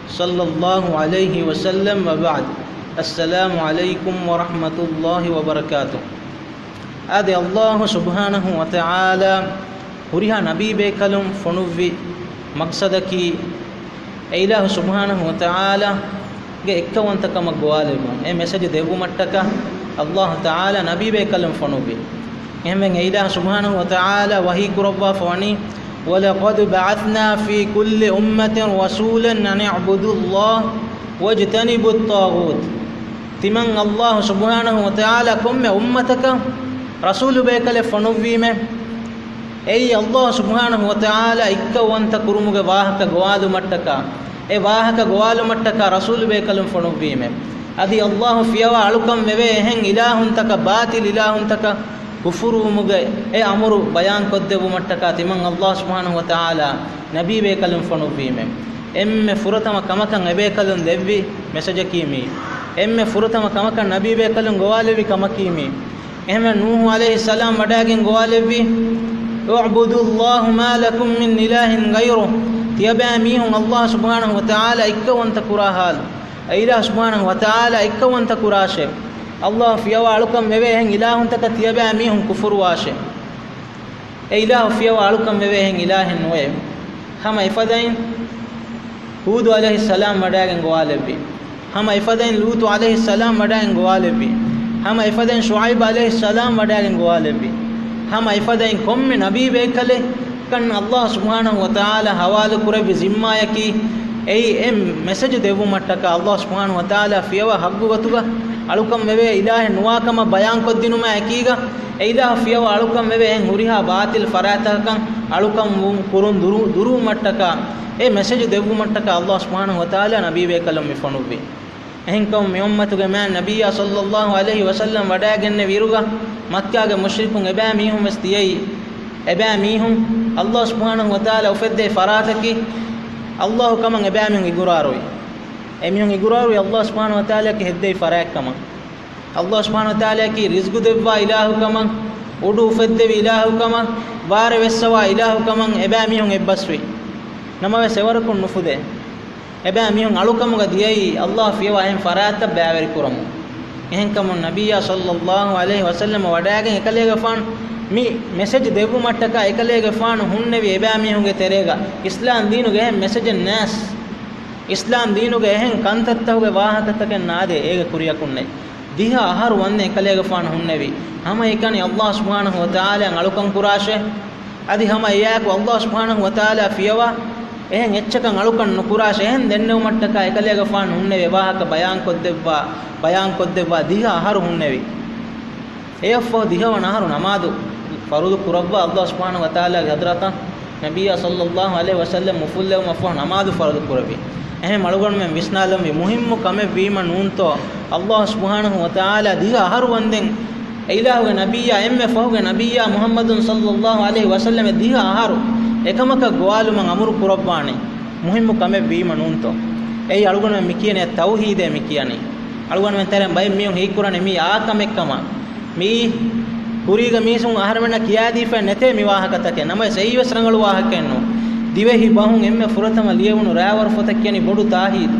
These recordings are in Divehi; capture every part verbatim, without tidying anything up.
صلى الله عليه وسلم وبعد. السلام عليكم ورحمة الله وبركاته. އާދެ، ﷲ ސުބްޙާނަހޫ ވަތަޢާލާ ހުރިހާ ނަބީބޭކަލުން ފޮނުއްވި މަޤްޞަދަކީ، އެ އިލާހު ސުބްޙާނަހޫ ވަތަޢާލާގެ އެއްކައުވަންތަކަމަށް ގޮވާލެއްވުން. އެ މެސެޖު ދެއްވުމަށްޓަކާ ﷲ ތަޢާލާ ނަބީބޭކަލުން ފޮނުއްވި. އެހެންވެ، އެ އިލާހު ސުބްޙާނަހޫ ވަތަޢާލާ ވަޙީ ކުރައްވާފަ ވަނީ، وَلَقَدْ بَعَثْنَا فِي كُلِّ أُمَّةٍ رَسُولًا أَنِ اعْبُدُوا اللَّهَ وَاجْتَنِبُوا الطَّاغُوتَ. ތިމަން ﷲ ސުބްޙާނަހޫ ވަތަޢާލާ ކޮންމެ އުއްމަތަކަށް ރަސޫލުބޭކަލެއް ފޮނުއްވީމޭ. އެއީ ﷲ ސުބްޙާނަހޫ ވަތަޢާލާ އެއްކައުވަންތަ ކުރުމުގެ ވާހަކަ ގޮވާލުމަށްޓަކާ، އެ ވާހަކަ ގޮވާލުމަށްޓަކާ ރަސޫލުބޭކަލުން ފޮނުއްވީމޭ. އަދި ﷲ ފިޔަވާ އަޅުކަން ވެވޭ އެހެން އިލާހުންތަކަށް، ބާޠިލް އިލާހުންތަކަށް ކުފުރުވުމުގެ އެ އަމުރު ބަޔާންކޮށްދެއްވުމަށްޓަކާ ތިމަން ﷲ ސުބްޙާނަހޫ ވަތަޢާލާ ނަބީބޭކަލުން ފޮނުއްވީމޭ. އެންމެ ފުރަތަމަ ކަމަކަށް އެބޭކަލުން ދެއްވި މެސެޖަކީ މީ. އެންމެ ފުރަތަމަ ކަމަކަށް ނަބީބޭކަލުން ގޮވާލެއްވި ކަމަކީ މީ. އެހެންވެ، ނޫޙު ޢަލައިހިއްސަލާމް ވަޑައިގެން ގޮވާލެއްވީ، اعْبُدُوا اللَّهَ مَا لَكُم مِّنْ إِلَٰهٍ غَيْرُهُ. ތިޔަބައިމީހުން ﷲ ސުބްޙާނަހޫ ވަތަޢާލާ އެއްކައުވަންތަ ކުރާ ޙާލު. އެ އިލާހު ސުބްޙާނަހޫ ވަތަޢާލާ އެއްކައުވަންތަ ކުރާށޭ. ﷲ ފިޔަވާ އަޅުކަން ވެވޭ އެހެން އިލާހުންތަކަށް ތިޔަބައިމީހުން ކުފުރުވާށޭ. އެ އިލާހު ފިޔަވާ އަޅުކަން ވެވޭ އެހެން އިލާހެއް ނުވޭ. ހަމަ އެފަދައިން ހޫދު ޢަލައިހިއްސަލާމް ވަޑައިގެން ގޮވާލެއްވި. ހަމަ އެފަދައިން ލޫޠު ޢަލައިހިއްސަލާމް ވަޑައިގެން ގޮވާލެއްވި. ހަމަ އެފަދައިން ޝުޢައިބު ޢަލައިހިއްސަލާމް ވަޑައިގެން ގޮވާލެއްވި. ހަމަ އެފަދައިން ކޮންމެ ނަބީބޭކަލެއް ކަން ﷲ ސުބްޙާނަހޫ ވަތަޢާލާ ޙަވާލު ކުރެއްވި ޒިންމާއަކީ، އެއީ އެ މެސެޖު ދެއްވުމަށްޓަކާ ﷲ ސުބްޙާނަހޫ ވަތަޢާލާ ފިޔަވާ ޙައްޤު ގޮތުގަ އަޅުކަން ވެވޭ އިލާހެއް ނުވާ ކަމަށް ބަޔާންކޮށްދިނުމާ އެކީގަ، އެ އިލާހު ފިޔަވާ އަޅުކަން ވެވޭ އެހެން ހުރިހާ ބާޠިލް ފަރާތްތަކަކަށް އަޅުކަން ވުން ކުރުން ދުރު، ދުރުވުމަށްޓަކާ، އެ މެސެޖު ދެއްވުމަށްޓަކާ ﷲ ސުބްޙާނަހޫ ވަތަޢާލާ ނަބީބޭކަލުން މި ފޮނުއްވި. އެހެންކަމުން މި އުއްމަތުގެ މާތް ނަބިއްޔާ ޞައްލައްލާހު ޢަލައިހި ވަސައްލަމް ވަޑައިގެންނެވި އިރުގަ މައްކާގެ މުޝްރިކުން އެބައިމީހުން ވެސް ދިޔައީ، އެބައިމީހުން ﷲ ސުބްޙާނަހޫ ވަތަޢާލާ އުފެއްދޭ ފަރާތަކީ ﷲ ކަމަށް އެބައިމީހުން އިގުރާރުވި. އެމީހުން އިގުރާރުވި ﷲ ސުބްޙާނަހޫ ވަތަޢާލާއަކީ ހެއްދެވި ފަރާތްކަމަށް. ﷲ ސުބްޙާނަހޫ ވަތަޢާލާއަކީ ރިޒްގު ދެއްވާ އިލާހު ކަމަށް، އުޑު އުފެއްދެވި އިލާހު ކަމަށް، ވާރޭ ވެއްސަވާ އިލާހު ކަމަށް އެބައިމީހުން އެއްބަސްވި. ނަމަވެސް އެވަރަކުން ނުފުދޭ. އެބައިމީހުން އަޅުކަމުގަ ދިޔައީ ﷲ ފިޔަވާ އެހެން ފަރާތްތައް ބައިވެރިކުރަމުން. އެހެންކަމުން ނަބިއްޔާ ޞައްލައްލާހު ޢަލައިހި ވަސައްލަމަ ވަޑައިގެން އެކަލޭގެފާނު މި މެސެޖް ދެއްވުމަށްޓަކާ އެކަލޭގެފާނު ހުންނެވި އެބައިމީހުންގެ ތެރޭގަ އިސްލާމް ދީނުގެ އެހެން މެސެޖެއް ނާސް. އިސްލާމް ދީނުގެ އެހެން ކަންތައްތަހުގެ ވާހަކަތަކެއް ނާދޭ އޭގެ ކުރިއަކުންނެއް. ދިހަ އަހަރު ވަންދެން އެކަލޭގެފާނު ހުންނެވި. ހަމައެކަނި ﷲ ސުބްޙާނަހޫ ވަތަޢާލާއަށް އަޅުކަން ކުރާށޭ. އަދި ހަމަ އެއާއެކު ﷲ ސުބްޙާނަހޫ ވަތަޢާލާ ފިޔަވާ އެހެން އެއްޗަކަށް އަޅުކަން ނުކުރާށޭ. އެހެން ދެންނެވުމަށްޓަކާ އެކަލޭގެފާނު ހުންނެވި ވާހަކަ ބަޔާންކޮށްދެއްވާ، ބަޔާންކޮށްދެއްވާ ދިހަ އަހަރު ހުންނެވި. އެއަށްފަހު ދިހަވަނަ އަހަރު ނަމާދު ފަރުޟު ކުރައްވާ ﷲ ސުބްޙާނަހޫ ވަތަޢާލާގެ ޙަޟްރަތަށް ނަބިއްޔާ ޞައްލައްލާހު ޢަލައިހި ވަސައްލަމް އުފުއްލެވުމަށްފަހު ނަމާދު ފަރުޟު ކުރެއްވި. އެހެން އަޅުގަނޑުމެން ވިސްނާލަންވީ މުހިއްމު ކަމެއް ވީމަ ނޫންތޯ؟ ﷲ ސުބްޙާނަހޫ ވަތަޢާލާ ދިހަ އަހަރު ވަންދެން އެ އިލާހުގެ ނަބިއްޔާ، އެންމެ ފަހުގެ ނަބިއްޔާ މުޙައްމަދު ޞައްލައްލާހު ޢަލައިހި ވަސައްލަމަށް ދިހަ އަހަރު އެކަމަކަށް ގޮވާލުމަށް އަމުރު ކުރައްވާނެ މުހިއްމު ކަމެއް ވީމަ ނޫންތޯ؟ އެއީ އަޅުގަނޑުމެން މި ކިޔަނީ ތައުޙީދޭ މި ކިޔަނީ. އަޅުގަނޑުމެން ތެރެއިން ބައެއް މީހުން ހީކުރަނީ މީ އާ ކަމެއް ކަމަށް. މިއީ ކުރީގަ މީސުން އަހަރެމެންނަށް ކިޔާދީފައެއް ނެތޭ މި ވާހަކަތަކެއް. ނަމަވެސް އެއީވެސް ރަނގަޅު ވާހަކައެއް ނޫން. ދިވެހި ބަހުން އެންމެ ފުރަތަމަ ލިޔެވުނު ރައިވަރު ފޮތަށް ކިޔަނީ ބޮޑު ތާހީދު.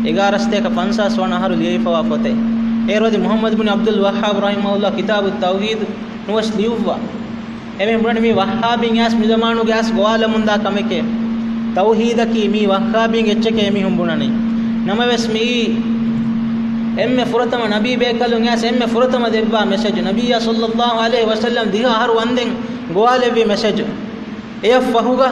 އެގާރަ ސަތޭކަ ފަންސާސް ވަނަ އަހަރު ލިޔެވިފަވާ ފޮތެއް. އޭރު އަދި މުޙައްމަދު ބިން ޢަބްދުލް ވައްހާބް ރަޙިމަހުﷲ ކިތާބު ތައުޙީދު ނުވެސް ލިޔުއްވާ. އެމީހުން ބުނަނީ މީ ވައްހާބީން އައިސް މި ޒަމާނުގެ އައިސް ގޮވާލަމުންދާ ކަމެކޭ. ތައުޙީދަކީ މީ ވައްހާބީންގެ އެއްޗެކޭ އެމީހުން ބުނަނީ. ނަމަވެސް މިއީ އެންމެ ފުރަތަމަ ނަބީ ބޭކަލުން އައިސް އެންމެ ފުރަތަމަ ދެއްވާ މެސެޖު. ނަބިއްޔާ ޞައްލައްލާހު ޢަލައިހި ވަސައްލަމް ދިހަ އަހަރު ވަންދެން ގޮވާލެއްވި މެސެޖު. އެއަށް ފަހުގަ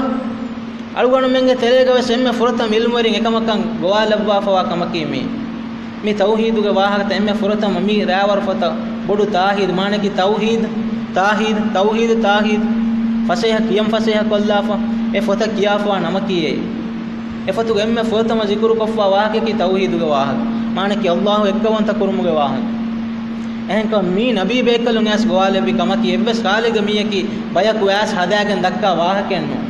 އަޅުގަނޑުމެންގެ ތެރޭގަވެސް އެންމެ ފުރަތަމަ ޢިލްމުވެރިން އެކަމަކަށް ގޮވާލައްވާފަވާ ކަމަކީ މީ. މި ތައުޙީދުގެ ވާހަކަތައް އެންމެ ފުރަތަމަ މި ރައިވަރު ފޮތަށް ބޮޑު ތާހީދު، މާނައަކީ ތައުޙީދު، ތާހީދު، ތައުޙީދު، ތާހީދު. ފަސޭހަ ކިޔަން ފަސޭހަ ކޮށްލާފަ އެ ފޮތަށް ކިޔާފަވާ ނަމަކީ އެއީ. އެ ފޮތުގެ އެންމެ ފުރަތަމަ ޒިކުރުކޮށްފަ ވާހަކައަކީ ތައުޙީދުގެ ވާހަކަ. މާނައަކީ ﷲ އެއްކައުވަންތަ ކުރުމުގެ ވާހަކަ. އެހެންކަމުން މީ ނަބީ ބޭކަލުން އައިސް ގޮވާލެއްވި ކަމަކީ އެއްވެސް ކާލެއްގެ މީއަކީ ބަޔަކު އައިސް ހަދާގެން ދައްކާ ވާހަކައެއް ނޫން.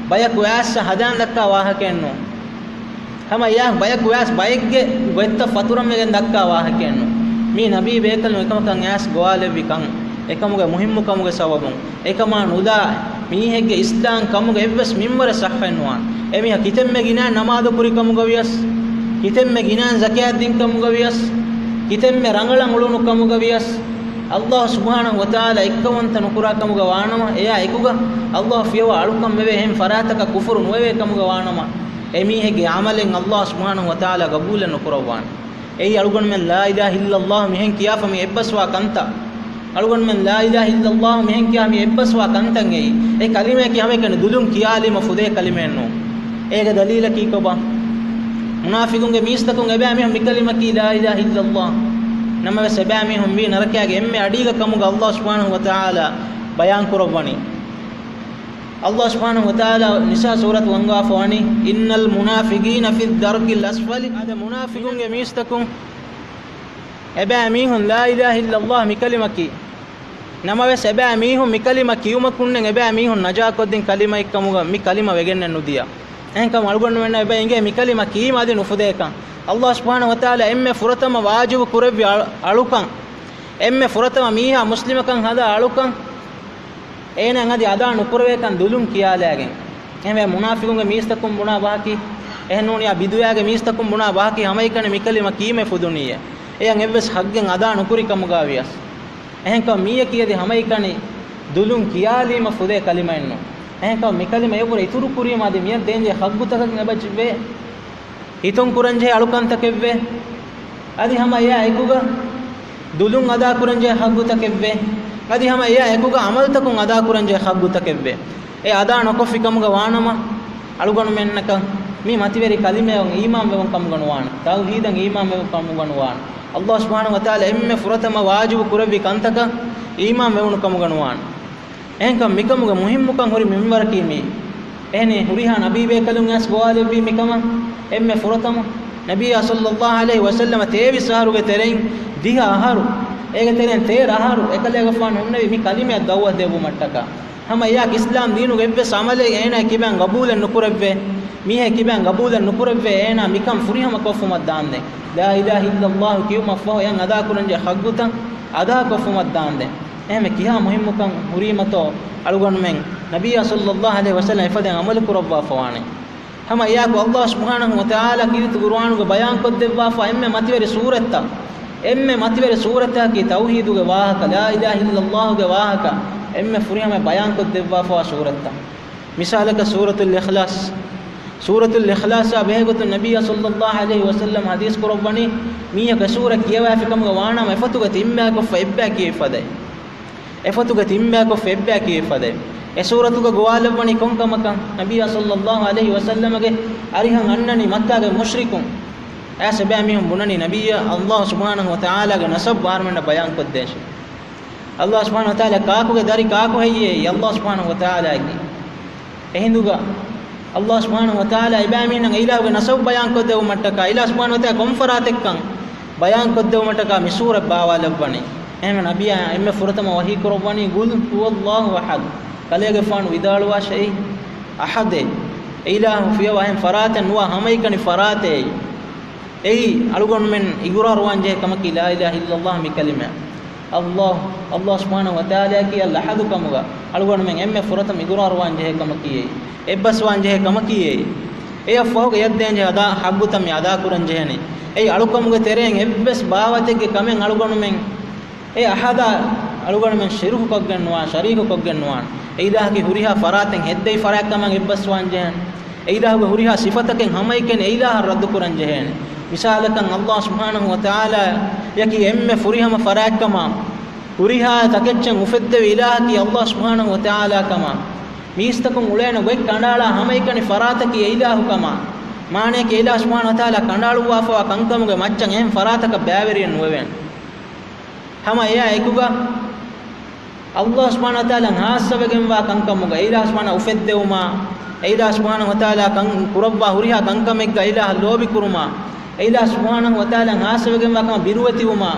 ބަޔަކު އައިސް ހަދާން ދައްކާ ވާހަކައެއް ނޫން. ހަމަ އެއާ ބަޔަކު އައިސް ބައެއްގެ ގޮތްތައް ފަތުރަންވެގެން ދައްކާ ވާހަކައެއް ނޫން. މީ ނަބީ ބޭކަލުން އެކަމަކަށް އައިސް ގޮވާލެއްވި ކަން. އެކަމުގެ މުހިއްމު ކަމުގެ ސަބަބުން. އެކަމާ ނުލާ މީހެއްގެ އިސްލާމް ކަމުގެ އެއްވެސް މިންވަރެއް ޞައްޙައެއް ނުވާނެ. އެމީހާ ކިތަންމެ ގިނައިން ނަމާދު ކުރި ކަމުގަ ވިޔަސް، ކިތަންމެ ގިނައިން ޒަކާތް ދިން ކަމުގަ ވިޔަސް، ކިތަންމެ ރަނގަޅަށް އުޅުނު ކަމުގަ ވިޔަސް، ﷲ ސުބްޙާނަހޫ ވަތަޢާލާ އެއްކައުވަންތަ ނުކުރާ ކަމުގަ ވާނަމަ، އެއާ އެކުގަ ﷲ ފިޔަވާ އަޅުކަން ވެވޭ، އެހެން ފަރާތަކަށް ކުފުރު ނުވެވޭ ކަމުގަ ވާނަމަ، އެމީހެއްގެ ޢަމަލެއް ﷲ ސުބްޙާނަހޫ ވަތަޢާލާ ގަބޫލެއް ނުކުރައްވާނެ. އެއީ އަޅުގަނޑުމެން ލާ އިލާހަ އިއްލައްލާހު މިހެން ކިޔާފަ މި އެއްބަސްވާ ކަންތައް. އަޅުގަނޑުމެން ލާ އިލާހަ އިއްލައްލާހު މިހެން ކިޔާ މި އެއްބަސްވާ ކަންތައް އެއީ. އެ ކަލިމަޔަކީ ހަމައެކަނި ދުލުން ކިޔާލީމަ ފުދޭ ކަލިމައެއް ނޫން. އޭގެ ދަލީލަކީ ކޮބާ؟ މުނާފިގުންގެ މީސްތަކުން އެބައިމީހުން މި ކަލިމައަކީ ލާ އިލާހަ އިއްލައްލާހު. ނަމަވެސް އެބައިމީހުން ވީ ނަރަކައިގެ އެންމެ އަޑީގަ ކަމުގަ ﷲ ސުބްޙާނަހޫ ވަތަޢާލާ ބަޔާން ކުރައްވަނީ. ﷲ ސުބްޙާނަހޫ ވަތަޢާލާ ނިސާ ސޫރަތު ވަންގާފަ ވަނީ، "إن المنافقين في الدرك الأسفل." އަދި މުނާފިގުންގެ މީސްތަކުން އެބައިމީހުން ލާ އިލާހަ އިއްލައްލާހު މި ކަލިމަ ކީ. ނަމަވެސް އެބައިމީހުން މި ކަލިމަ ކިޔުމަކުންނެއް އެބައިމީހުން ނަޖާކޮށްދިން ކަލިމައެއްކަމުގަ މި ކަލިމަ ވެގެންނެއް ނުދިޔަ. އެހެންކަމުން އަޅުގަނޑުމެންނަށް އެބަ އެނގޭ މި ކަލިމަ ކީމަ އަދި ނުފުދޭކަން. ﷲ ސުބްޙާނަހޫ ވަތަޢާލާ އެންމެ ފުރަތަމަ ވާޖިބު ކުރެއްވި އަޅު-، އަޅުކަން، އެންމެ ފުރަތަމަ މީހާ މުސްލިމަކަން ހަދާ އަޅުކަން، އޭނާ އަދި އަދާ ނުކުރެވޭކަން ދުލުން ކިޔާލައިގެން. އެހެންވެ މުނާފިގުންގެ މީސްތަކުން ބުނާ ބަހަކީ، އެހެންނޫނިއްޔާ ބިދުވައިގެ މީސްތަކުން ބުނާ ބަހަކީ ހަމައެކަނި މި ކަލިމަ ކީމަ ފުދުނީއޭ. އެޔަށް އެއްވެސް ހައްގެއް އަދާ ނުކުރި ކަމުގަ ވިޔަސް. އެހެންކަމުން މީއަކީ އަދި ހަމައެކަނި ދުލުން ކިޔާލީމަ ފުދޭ ކަލިމައެއް ނޫން. އެހެންކަމުން މި ކަލިމަ އެއަށްވުރެ އިތުރު ކުރީމަ އަދި މިއަށް ދޭންޖެހޭ ހައްގުތަކަކީ އެބަޖެހޭ ހިތުން ކުރަންޖެހޭ އަޅުކަންތަކެއްވޭ. އަދި ހަމަ އެއާ އެކުގަ ދުލުން އަދާކުރަންޖެހޭ ހައްގުތަކެއްވޭ. އަދި ހަމަ އެއާ އެކުގަ ޢަމަލުތަކުން އަދާކުރަންޖެހޭ ހައްގުތަކެއްވޭ. އެ އަދާ ނުކޮށްފި ކަމުގަ ވާނަމަ، އަޅުގަނޑުމެންނަކަށް މި މަތިވެރި ކަލިމައަށް އީމާންވެވުން ކަމުގަ ނުވާނެ. ތައުޙީދަށް އީމާންވެވުން ކަމުގަ ނުވާނެ. ﷲ ސުބްޙާނަހޫ ވަތަޢާލާ އެންމެ ފުރަތަމަ ވާޖިބު ކުރެއްވި ކަންތަކަށް އީމާންވެވުނު ކަމުގަ ނުވާނެ. އެހެންކަމުން މިކަމުގެ މުހިންމުކަން ހުރި މިންވަރަކީ މިއީ. އެހެނީ ހުރިހާ ނަބީ ބޭކަލުން އައިސް ގޮވާލެއްވީ މިކަމަށް އެންމެ ފުރަތަމަ. ނަބިއްޔާ ޞައްލައްލާހު ޢަލައިހި ވަސައްލަމަ ތޭވީސް އަހަރުގެ ތެރެއިން ދިހަ އަހަރު، އޭގެ ތެރެއިން ތޭރަ އަހަރު އެކަލޭގެފާނު ހުންނެވީ މި ކަލިމަޔަށް ދަޢުވަތު ދެއްވުމަށްޓަކާ. ހަމަ އެޔާ އިސްލާމް ދީނުގެ އެއްވެސް ޢަމަލެއް އޭނާ ކިބައިން ގަބޫލެއް ނުކުރެއްވޭ. މީހެއް ކިބައިން ގަބޫލެއް ނުކުރެއްވޭ އޭނާ މިކަން ފުރިހަމަ ކޮށްފުމަށް ދާންދެން. ލާ އިލާހަ އިއްލައްލާހު ކިޔުމަށްފަހު އެއަށް އަދާކުރަންޖެހޭ ހައްގުތައް އަދާކޮށްފުމަށް ދާންދެން. އެހެންވެ ކިހާ މުހިންމުކަން ހުރީމަތޯ އަޅުގަނޑުމެން ނަބިއްޔާ ޞައްލައްލާހު ޢަލައިހި ވަސައްލަމަ އެފަދައިން ޢަމަލު ކުރައްވާފަވާނެ. ހަމަ އެޔާއެކު ﷲ ސުބްޙާނަހޫ ވަތަޢާލާ ކީރިތި ޤުރުއާނުގަ ބަޔާންކޮށްދެއްވާފަ އެންމެ މަތިވެރި ސޫރަތްތައް، އެންމެ މަތިވެރި ސޫރަތަކީ ތައުޙީދުގެ ވާހަކަ، ލާ އިލާހަ އިއްލައްލާހުގެ ވާހަކަ، އެންމެ ފުރިހަމަ ބަޔާންކޮށްދެއްވާފަވާ ސޫރަތްތައް. މިސާލަކަށް ސޫރަތުލް އިޚްލާޞް. ސޫރަތުލް އިޚްލާޞާ ބެހޭގޮތުން ނަބިއްޔާ ޞައްލައްލާހު ޢަލައިހި ވަސައްލަމަ ޙަދީޘް ކުރައްވަނީ، މީހަކު އެ ސޫރަ ކިޔަވައިފި ކަމުގަ ވާނަމަ އެފޮތުގަ ތިންބައިކޮށްފަ އެއްބައި ކިޔަވިފަދައި. އެފޮތުގަ ތިންބައިކޮށްފަ އެއްބައި ކިޔަވިފަދައި. އެ ސޫރަތުގަ ގޮވާލައްވަނީ ކޮންކަމަކަށް؟ ނަބިއްޔާ ޞައްލައްލާހު ޢަލައިހި ވަސައްލަމަގެ އަރިހަށް އަންނަނީ މައްކާގެ މުޝްރިކުން. އައިސް އެބައިމީހުން ބުނަނީ ނަބިއްޔާ، ﷲ ސުބްޙާނަހޫ ވަތަޢާލާގެ ނަސަބު އަހަރުމެންނަށް ބަޔާންކޮށްދޭށޭ. ﷲ ސުބްޙާނަހޫ ވަތަޢާލާ ކާކުގެ ދަރި ކާކު ހެއްޔޭ؟ ﷲ ސުބްޙާނަހޫ ވަތަޢާލާއަކީ. އެހިނދުގަ ﷲ ސުބްޙާނަހޫ ވަތަޢާލާ އެބައިމީހުންނަށް އެ އިލާހުގެ ނަސަބު ބަޔާންކޮށްދެއްވުމަށްޓަކާ، އެ އިލާހު ސުބްޙާނަހޫ ވަތަޢާލާ ކޮން ފަރާތެއްކަން ބަޔާންކޮށްދެއްވުމަށްޓަކާ މި ސޫރަ ބާވާލައްވަނީ. އެހެންވެ ނަބިއްޔާ އެންމެ ފުރަތަމަ ވަޙީ ކުރައްވަނީ، "قل هو الله أحد." ކަލޭގެފާނު ވިދާޅުވާށޭ، އަޙަދޭ، އެއިލާހު ފިޔަވާ އެހެން ފަރާތެއް ނުވާ ހަމައެކަނި ފަރާތެއް. އެއީ އަޅުގަނޑުމެން އިގުރާރުވާންޖެހޭ ކަމަކީ ލާ އިލާހަ އިއްލައްލާހު މި ކަލިމަ. ﷲ، ﷲ ސުބްޙާނަހޫ ވަތަޢާލާއަކީ އަލްއަޙަދު ކަމުގަ އަޅުގަނޑުމެން އެންމެ ފުރަތަމަ އިގުރާރުވާންޖެހޭ ކަމަކީ އެއީ. އެއްބަސްވާންޖެހޭ ކަމަކީ އެއީ. އެއަށްފަހުގަ އެޔަށްދޭންޖެހޭ އަދާ ޙައްޤުތައް މި އަދާކުރަންޖެހޭނީ. އެއީ އަޅުކަމުގެ ތެރެއިން އެއްވެސް ބާވަތެއްގެ ކަމެއް އަޅުގަނޑުމެން އެ އަޙަދާ އަޅުގަނޑުމެން ޝިރުކުކޮށްގެން ނުވާން، ޝަރީކުކޮށްގެން ނުވާން. އެއިލާހަކީ ހުރިހާ ފަރާތެއް ހެއްދެވި ފަރާތްކަމަށް އެއްބަސްވާންޖެހޭނެ. އެއިލާހުގެ ހުރިހާ ސިފަތަކެއް ހަމައެކަނި އެއިލާހަށް ރައްދުކުރަންޖެހޭނެ. މިސާލަކަށް ﷲ ސުބްޙާނަހޫ ވަތަޢާލާއަކީ އެންމެ ފުރިހަމަ ފަރާތްކަމާ، ހުރިހާ ތަކެއްޗެއް އުފެއްދެވި އިލާހަކީ ﷲ ސުބްޙާނަހޫ ވަތަޢާލާ ކަމާ، މީސްތަކުން އުޅޭނެ ގޮތް ކަނޑައަޅާ ހަމައެކަނި ފަރާތަކީ އެއިލާހު ކަމާ، މާނަޔަކީ އެއިލާހު ސުބްޙާނަހޫ ވަތަޢާލާ ކަނޑައަޅުއްވާފަވާ ކަންކަމުގެ މައްޗަށް އެހެން ފަރާތަކަށް ބައިވެރިއެއް ނުވެވޭނެ. ހަމަ އެއާ އެކުގަ ﷲ ސުބްޙާނަހޫ ވަތަޢާލާ ޚާއްޞަވެގެންވާ ކަންކަމުގަ، އެއިލާހު ސުބްޙާނަހޫ އުފެއްދެވުމާ، އެއިލާހު ސުބްޙާނަހޫ ވަތަޢާލާ ކަން ކުރައްވާ ހުރިހާ ކަންކަމެއްގަ އެއިލާހަށް ލޯބިކުރުމާ، އެއިލާހު ސުބްޙާނަހޫ ވަތަޢާލާ ޚާއްޞަވެގެންވާ ކަމަށް ބިރުވެތިވުމާ،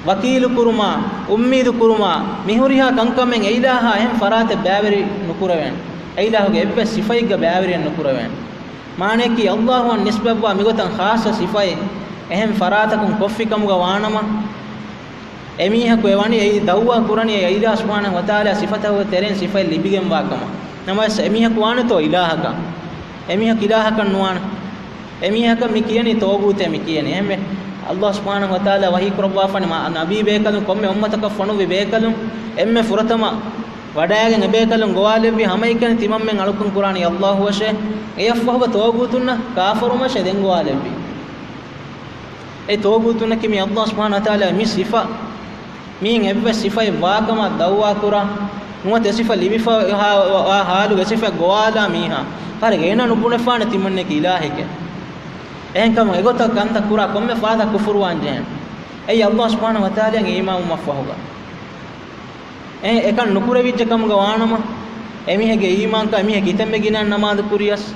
ވަކީލުކުރުމާ، އުއްމީދުކުރުމާ، މި ހުރިހާ ކަންކަމެއް އެއިލާހާ އެހެން ފަރާތެއް ބައިވެރި ނުކުރެވޭނެ. އެއިލާހުގެ އެއްވެސް ސިފައެއްގަ ބައިވެރިއެއް ނުކުރެވޭނެ. މާނަޔަކީ ﷲ އަށް ނިސްބަތްވާ މިގޮތަށް ޚާއްޞަ ސިފައެއް އެހެން ފަރާތަކުން ކޮށްފި ކަމުގަ ވާނަމަ، އެމީހަކު އެ ވަނީ އެއީ ދަޢުވާ ކުރަނީ އެ އިލާހު ސުބްޙާނަހޫ ވަތަޢާލާ ސިފަތަކުގެ ތެރެއިން ސިފައެއް ލިބިގެންވާ ކަމަށް. ނަމަވެސް އެމީހަކު ވާނެތޯ އިލާހަކަށް؟ އެމީހަކު އިލާހަކަށް ނުވާނެ. އެމީހަކަށް މި ކިޔަނީ ޠާޣޫތޭ މި ކިޔަނީ. އެހެންވެ، ﷲ ސުބްޙާނަހޫ ވަތަޢާލާ ވަޙީ ކުރައްވާފަނި މާ ނަބީ ބޭކަލުން، ކޮންމެ އުއްމަތަކަށް ފޮނުއްވި ބޭކަލުން، އެންމެ ފުރަތަމަ ވަޑައިގެން އެބޭކަލުން ގޮވާލެއްވި ހަމައެކަނި ތިމަންމެން އަޅުކަން ކުރާނީ ﷲ އަށޭ. އެއަށްފަހުގަ ޠާޣޫތުންނަށް ކާފަރުވުމަށޭ ދެން ގޮވާލެއްވީ. އެ ޠާޣޫތުންނަކީ މި ﷲ ސުބްޙާނަހޫ ވަތަޢާލާ މި ސިފަ، މިއިން އެއްވެސް ސިފައެއް ވާކަމަށް ދަޢުވާ ކުރާ، ނުވަތަ އެ ސިފަ ލިބިފަ ހާ-، ވާ ހާލުގެ ސިފައެއް ގޮވާލާ މީހާ، ކަރެގެ އޭނާ ނުބުނެފާނެ ތިމަންނެކީ އިލާހެކޭ. އެހެންކަމުން އެގޮތަށް ކަންތައް ކުރާ ކޮންމެ ފަހަތަކު ކުފުރުވާން ޖެހޭނެ. އެއީ ﷲ ސުބްޙާނަހޫ ވަތަޢާލާއަށް އީމާންވުމަށްފަހުގަ. އެ، އެކަން ނުކުރެވިއްޖެ ކަމުގަ ވާނަމަ، އެމީހެއްގެ އީމާންކަން، އެމީހެއް ކިތަންމެ ގިނައިން ނަމާދު ކުރިޔަސް،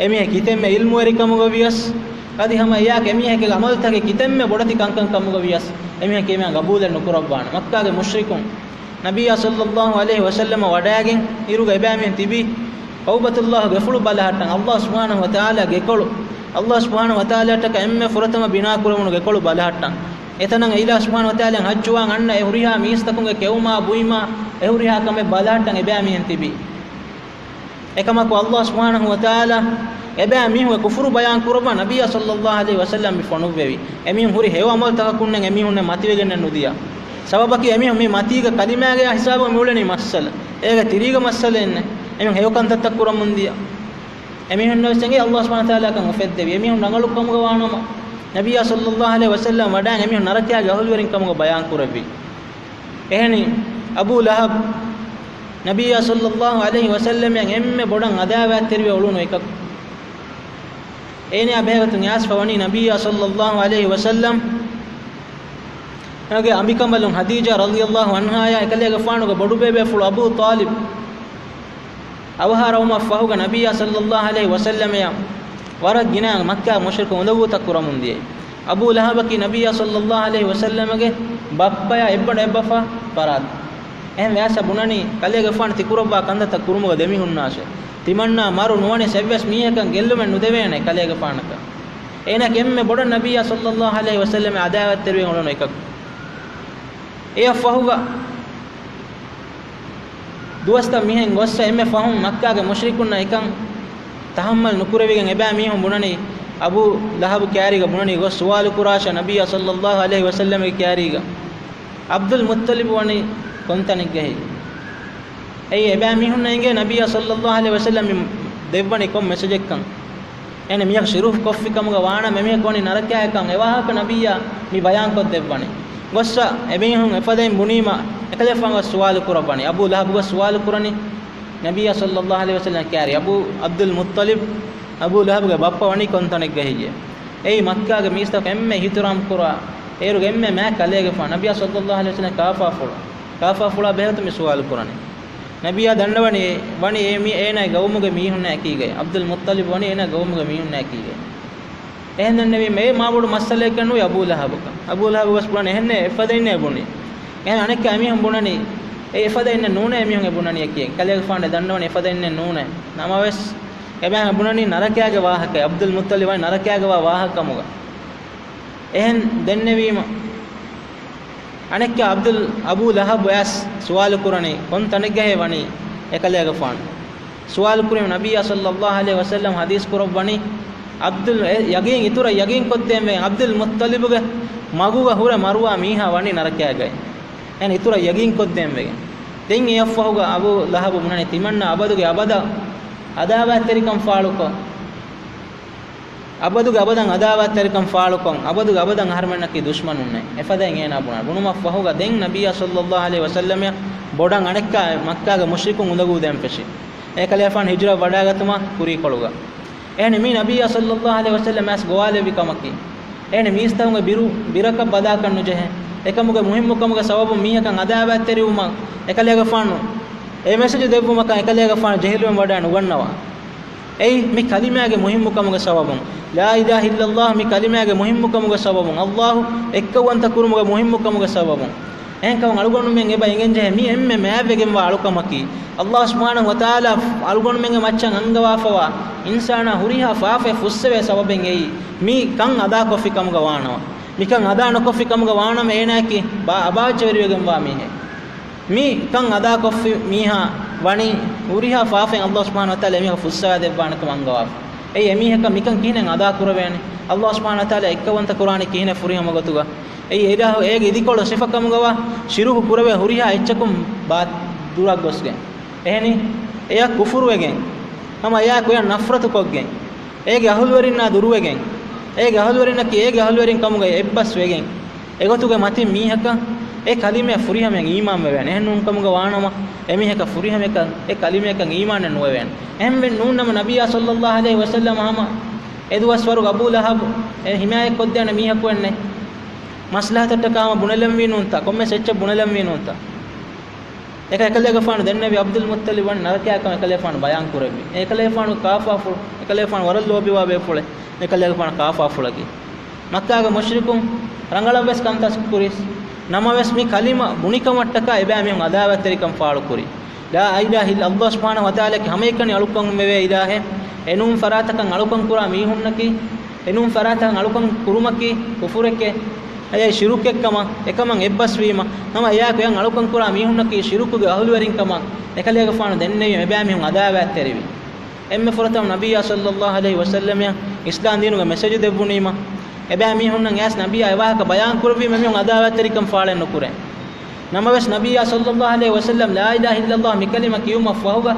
އެމީހެއް ކިތަންމެ ޢިލްމުވެރިކަމުގަ ވިޔަސް، އަދި ހަމަ އެޔާކަށް އެމީހެއްގެ ޢަމަލުތަކެއް ކިތަންމެ ބޮޑެތި ކަންކަން ކަމުގަ ވިޔަސް، އެމީހަކީ އެމީހާ ޤަބޫލެއް ނުކުރައްވާނެ. މައްކާގެ މުޝްރިކުން ނަބިއްޔާ ޞައްލައްލާހު ޢަލައިހި ވަސައްލަމަ ވަޑައިގެން އިރުގަ އެބައިމީހުން ތިބީ ކަޢުބަތުﷲ ގެފުޅު ބަލަހައްޓަން، ﷲ ސުބްޙާނަހޫ ވަތަޢާލާ ގެކޮޅު، ﷲ ސުބްޙާނަހޫ ވަތަޢާލާއަށްޓަކާ އެންމެ ފުރަތަމަ ބިނާ ކުރެވުނު ގެކޮޅު ބަލަހައްޓަން. އެތަނަށް އިލާހު ސުބްޙާނަހޫ ވަތަޢާލާއަށް ޙައްޖުވާން އަންނަ އެ ހުރިހާ މީސްތަކުންގެ ކެއުމާ ބުއިމާ، އެ ހުރިހާ ކަމެއް ބަލަހައްޓަން އެބައިމީހުން ތިބީ. އެކަމަކު، ﷲ ސުބްޙާނަހޫ ވަތަޢާލާ އެބައިމީހުންގެ ކުފުރު ބަޔާން ކުރައްވާ ނަބިއްޔާ ޞައްލައްލާހު ޢަލައިހި ވަސައްލަމް މި ފޮނުއްވެވި. އެމީހުން ހުރި ހެޔޮ ޢަމަލުތަކަކުންނެއް އެމީހުންނެއް މަތިވެގެންނެއް ނުދިޔަ. ސަބަބަކީ، އެމީހުން މި މަތީގަ ކަލިމާގެ ހިސާބުން މިއުޅެނީ މައްސަލަ. އޭގެ ތިރީގަ މައްސަލައެއް ނެތް. އެމީހުން ހެޔޮ ކަންތައްތައް ކުރަމުން ދިޔަ. އެމީހުންނަށް ވެސް އެނގޭ ﷲ ސުބްޙާނަހޫ ވަތަޢާލާ ކަން އުފެއްދެވި. އެމީހުން ރަނގަޅު ކަމުގަ ވާނަމަ، ނަބިއްޔާ ޞައްލައްލާހު ޢަލައިހި ވަސައްލަމް ވަޑައިގެން އެމީހުން ނަރަކައިގެ އަހުލުވެރިން ކަމުގަ ބަޔާން ކުރެއްވި. އެހެނީ، އަބޫ ލަހަބް ނަބިއްޔާ ޞައްލައްލާހު ޢަލައިހި ވަސައްލަމަށް އެންމެ ބޮޑަށް އަދާވާތްތެރިވެ އުޅުނު އެކަކު. އޭނާ ބެހޭގޮތުން އައިސްފަ ވަނީ ނަބިއްޔާ ޞައްލައްލާހު ޢަލައިހި ވަސައްލަމް ގެ އަނބިކަނބަލުން ޚަދީޖާ ރަޟިޔައްލާހު ޢަންހާއާ އެކަލޭގެފާނުގެ ބޮޑުބޭބޭފުޅު އަބޫ ޠާލިބް އަވަހާރަވުމަށްފަހުގަ ނަބިއްޔާ ޞައްލައްލާހު ޢަލައިހި ވަސައްލަމައަށް ވަރަށް ގިނަ މައްކާ މުޝްރިކު އުނދަގޫތައް ކުރަމުން ދިޔައީ. އަބޫ ލަހަބަކީ ނަބިއްޔާ ޞައްލައްލާހު ޢަލައިހި ވަސައްލަމަގެ ބައްޕަޔާ އެއްބަނޑު އެއްބަފާ ފަރާތު. އެހެންވެ އައިސާ ބުނަނީ ކަލޭގެފާނު ތިކުރައްވާ ކަންތައްތައް ކުރުމުގަ ދެމިހުންނާށޭ. ތިމަންނާ މަރު ނުވަނީސް އެއްވެސް މީހަކަށް ގެއްލުމެއް ނުދެވޭނެ ކަލޭގެފާނަކަށް. އޭނާގެ އެންމެ ބޮޑަށް ނަބިއްޔާ ޞައްލައްލާހު ޢަލައިހި ވަސައްލަމަށް އަދާވާތްތެރިވެ އުޅުނު އެކަކު. އެއަށްފަހުގަ ދުވަސްތައް މިހެން ގޮއްސަ އެންމެ ފަހުން މައްކާގެ މުޝްރިކުންނަށް އެކަން ތަޙައްމަލް ނުކުރެވިގެން އެބައިމީހުން ބުނަނީ، އަބޫ ލަހަބު ކާރީގަ ބުނަނީ ގޮސް ސުވާލު ކުރާށޭ ނަބިއްޔާ ޞައްލައްލާހު ޢަލައިހި ވަސައްލަމަގެ ކާރީގަ. ޢަބްދުލް މުއްޠަލިބު ވަނީ ކޮންތަނެއްގަހެއް؟ އެއީ އެބައިމީހުންނަށް އެނގޭ ނަބިއްޔާ ޞައްލައްލާހު ޢަލައިހި ވަސައްލަމް މި ދެއްވަނީ ކޮން މެސެޖެއްކަން. އޭނަ މީހަކު ޝިރުކު ކޮށްފި ކަމުގަ ވާނަމަ އެމީހަކު ވަނީ ނަރަކައިގެކަން އެވާހަކަ ނަބިއްޔާ މި ބަޔާންކޮށްދެއްވަނީ. ގޮއްސަ އެމީހުން އެފަދައިން ބުނީމަ އެކަލޭފާނު ސުވާލު ކުރައްވަނީ. އަބޫ ލަހަބުގަ ސުވާލު ކުރަނީ ނަބިއްޔާ ޞައްލައްލާހު ޢަލައިހި ވަސައްލަމް ކާރީ. އަބޫ ޢަބްދުލް މުއްޠަލިބް، އަބޫ ލަހަބުގެ ބައްޕަ ވަނީ ކޮންތަނެއްގަ ހެއްޔޭ؟ އެއީ މައްކާގެ މީސްތަކު އެންމެ އިޙްތިރާމް ކުރާ، އޭރުގެ އެންމެ މާތް ކަލޭގެފާނު، ނަބިއްޔާ ޞައްލައްލާހު ޢަލައިހި ވަސައްލަމް ކާފާފުޅު، ކާފާފުޅާ ބެހޭގޮތުން މި ސުވާލު ކުރަނީ. ނަބިއްޔާ ދަންނަވަނީ، ވަނީ އެ މީ އޭނާގެ ގައުމުގެ މީހުންނާ އެކީގައި. ޢަބްދުލް މުއްޠަލިބް ވަނީ އޭނާގެ ގައުމުގެ މީހުންނާ އެކީގައި. އެހެން ދެންނެވީމަ އެ މާބޮޑު މައްސަލައެއްގަ ނުވި އަބޫ ލަހަބަކަށް. އަބޫ ލަހަބު ވެސް ބުނަނީ އެހެންނޭ އެފަދައިންނޭ ބުނީ. އެހެން އަނެއްކާ އެމީހުން ބުނަނީ އެ އެފަދައިންނެއް ނޫނޭ އެމީހުން އެ ބުނަނީ އެކީ. ކަލޭގެފާނު ދަންނަވަނީ އެފަދައިންނެއް ނޫނޭ. ނަމަވެސް އެމީހުން ބުނަނީ ނަރަކައިގެ ވާހަކަ، ޢަބްދުލް މުއްޠަލިބް ވަނީ ނަރަކައިގަ ވާ ވާހަކަ ކަމުގަ. އެހެން ދެންނެވީމަ އަނެއްކާ ޢަބްދުލް، އަބޫ ލަހަބް އައިސް ސުވާލު ކުރަނީ ކޮން ތަނެއްގަހޭ ވަނީ އެކަލޭގެފާނު؟ ސުވާލު ކުރީމަ ނަބިއްޔާ ޞައްލައްލާހު ޢަލައިހި ވަސައްލަމް ޙަދީޘް ކުރައްވަނީ، ޢަބްދުލް އެ ޔަގީން އިތުރަށް ޔަގީން ކޮށްދޭންވެ، ޢަބްދުލް މުއްޠަލިބުގެ މަގުގަ ހުރެ މަރުވާ މީހާ ވަނީ ނަރަކައިގައި. އެހެން އިތުރަށް ޔަގީން ކޮށްދޭންވެގެން. ދެން އެއަށްފަހުގަ އަބޫ ލަހަބު ބުނަނީ ތިމަންނަ އަބަދުގެ އަބަދަށް ޢަދާވާތްތެރިކަން ފާޅުކޮށް، އަބަދުގެ އަބަދަށް ޢަދާވާތްތެރިކަން ފާޅުކޮށް، އަބަދުގެ އަބަދަށް އަހަރުމެންނަކީ ދުޝްމަނުންނޭ. އެފަދައިން އޭނާ ބުނާ. ބުނުމަށްފަހުގަ ދެން ނަބިއްޔާ ޞައްލައްލާހު ޢަލައިހި ވަސައްލަމަށް ބޮޑަށް އަނެއްކާ މައްކާގެ މުޝްރިކުން އުނދަގޫ ދޭން ފެށި. އެކަލޭފާނު ހިޖުރަ ވަޑައިގަތުމާ ކުރީކޮޅުގަ. އެހެން މީ ނަބިއްޔާ ޞައްލައްލާހު ޢަލައިހި ވަސައްލަމަ އައިސް ގޮވާލެއްވި ކަމަކީ. އެހެން މީސްތަކުންގެ ބިރު، ބިރަކަށް ބަލާކަށް ނުޖެހޭ. އެކަމުގެ މުހިއްމުކަމުގެ ސަބަބުން މީހަކަށް ޢަދާވާތްތެރިވުމަށް އެކަލޭގެފާނު އެ މެސެޖު ދެއްވުމަކަށް އެކަލޭގެފާނު ޖެހިލުވެން ވަޑައި ނުގަންނަވާ. އެއީ މި ކަލިމާގެ މުހިއްމުކަމުގެ ސަބަބުން. ލާ އިލާހަ އިއްލައްލާހު މި ކަލިމާގެ މުހިއްމުކަމުގެ ސަބަބުން. ﷲ އެއްކައުވަންތަ ކުރުމުގެ މުހިއްމުކަމުގެ ސަބަބުން. އެހެންކަމުން އަޅުގަނޑުމެން އެބަ އެނގެންޖެހޭ މި އެންމެ މާތްވެގެންވާ އަޅުކަމަކީ، ﷲ ސުބްޙާނަހު ވަތަޢާލާ އަޅުގަނޑުމެންގެ މައްޗަށް އަންގަވާފަވާ އިންސާނާ ހުރިހާ ފާފައެއް ފުއްސެވޭ ސަބަބެއް އެއީ، މި ކަން އަދާކޮށްފި ކަމުގަ ވާނަމަ. މިކަން އަދާ ނުކޮށްފި ކަމުގަ ވާނަމަ އޭނާއަކީ ބާ އަބާއްޖަވެރިވެގެންވާ މީހެއް. މި ކަން އަދާކޮށްފި މީހާ ވަނީ ހުރިހާ ފާފައިން ﷲ ސުބްޙާނަހު ވަތަޢާލާ އެމީހަކަށް ފުއްސަވާ ދެއްވާނެ ކަމަށް އަންގަވާފަ. އެއީ އެމީހަކަށް މިކަން ކިހިނެއް އަދާ ކުރެވޭނެ؟ ﷲ ސުބްޙާނަހޫ ވަތަޢާލާ އެއްކައުވަންތަ ކުރާނީ ކިހިނެއް ފުރިހަމަ ގޮތުގަ؟ އެއީ އިލާހު އޭގެ އިދިކޮޅު ސިފަކަމުގަވާ ޝިރުކު ކުރެވޭ ހުރިހާ އެއްޗަކުން ބާ ދުރަށް ގޮސްގެން. އެހެނީ، އެޔަށް ކުފުރުވެގެން، ހަމަ އެޔާއެކު އެޔަށް ނަފްރަތުކޮށްގެން، އޭގެ އަހުލުވެރިންނާ ދުރުވެގެން، އޭގެ އަހުލުވެރިންނަކީ އޭގެ އަހުލުވެރިން ކަމުގައި އެއްބަސްވެގެން، އެގޮތުގެ މަތިން މީހަކަށް އެ ކަލިމަޔަށް ފުރިހަމަޔަށް އީމާން ވެވޭނެ. އެހެން ނޫންކަމުގަ ވާނަމަ، އެމީހަކަށް ފުރިހަމަޔަކަށް އެ ކަލިމަޔަކަށް އީމާނެއް ނުވެވޭނެ. އެހެންވެ ނޫންނަމަ، ނަބިއްޔާ ޞައްލައްލާހު ޢަލައިހި ވަސައްލަމަ ހަމަ އެ ދުވަސްވަރުގަ އަބޫ ލަހަބު އެ ހިމާޔަތްކޮށްދޭނެ މީހަކު ވެންނެ. މަސްލަހަތަށްޓަކާ ހަމަ ބުނެލަންވީ ނޫންތަ؟ ކޮންމެސް އެއްޗެއް ބުނެލަންވީ ނޫންތަ؟ އެކަ އެކަލޭގެފާނު ދެންނެވި ޢަބްދުލް މުއްޠަލިބު ވަނީ ނަރަކަޔާ ކަމަށް އެކަލޭގެފާނު ބަޔާން ކުރެއްވި. އެކަލޭގެފާނު ކާފާފުޅު، އެކަލޭގެފާނު ވަރަށް ލޯބިވާ ބޭފުޅެއް، އެކަލޭގެފާނު ކާފާފުޅަކީ. މައްކާގެ މުޝްރިކުން ރަނގަޅަށްވެސް ކަންތައް ކުރިސް، ނަމަވެސް މި ކަލިމަ ބުނިކަމަށްޓަކާ އެބައިމީހުން އަދާވަތްތެރިކަން ފާޅުކުރި. ލާ އިލާހަ އިއްލަ، ﷲ ސުބްޙާނަހޫ ވަތަޢާލާގެ ހަމައެކަނި އަޅުކަން ވެވޭ އިލާހެއް، އެނޫން ފަރާތަކަށް އަޅުކަން ކުރާ މީހުންނަކީ، އެނޫން ފަރާތަކަށް އަޅުކަން ކުރުމަކީ ކުފުރެކޭ، އެއީ ޝިރުކެއްކަމަށް، އެކަމަށް އެއްބަސްވީމަ، ހަމަ އެޔާއެކު އެޔަށް އަޅުކަން ކުރާ މީހުންނަކީ ޝިރުކުގެ އަހުލުވެރިންކަމަށް އެކަލޭގެފާނު ދެންނެވީމަ، އެބައިމީހުން އަދާވަތްތެރިވި. އެންމެ ފުރަތަމަ ނަބިއްޔާ ޞައްލައްލާހު ޢަލައިހި ވަސައްލަމަށް އިސްލާމް ދީނުގެ މެސެޖު ދެއްވުނީމަ، އެބައިމީހުންނަށް އައިސް ނަބިއްޔާ އެވާހަކަ ބަޔާން ކުރެއްވީމަ، އެމީހުން އަދާވަތްތެރިކަން ފާޅެއް ނުކުރޭ. ނަމަވެސް، ނަބިއްޔާ ޞައްލައްލާހު ޢަލައިހި ވަސައްލަމް ލާ އިލާހަ އިއްލައްލާހު މި ކަލިމަ ކިޔުމަށް ފަހުގަ،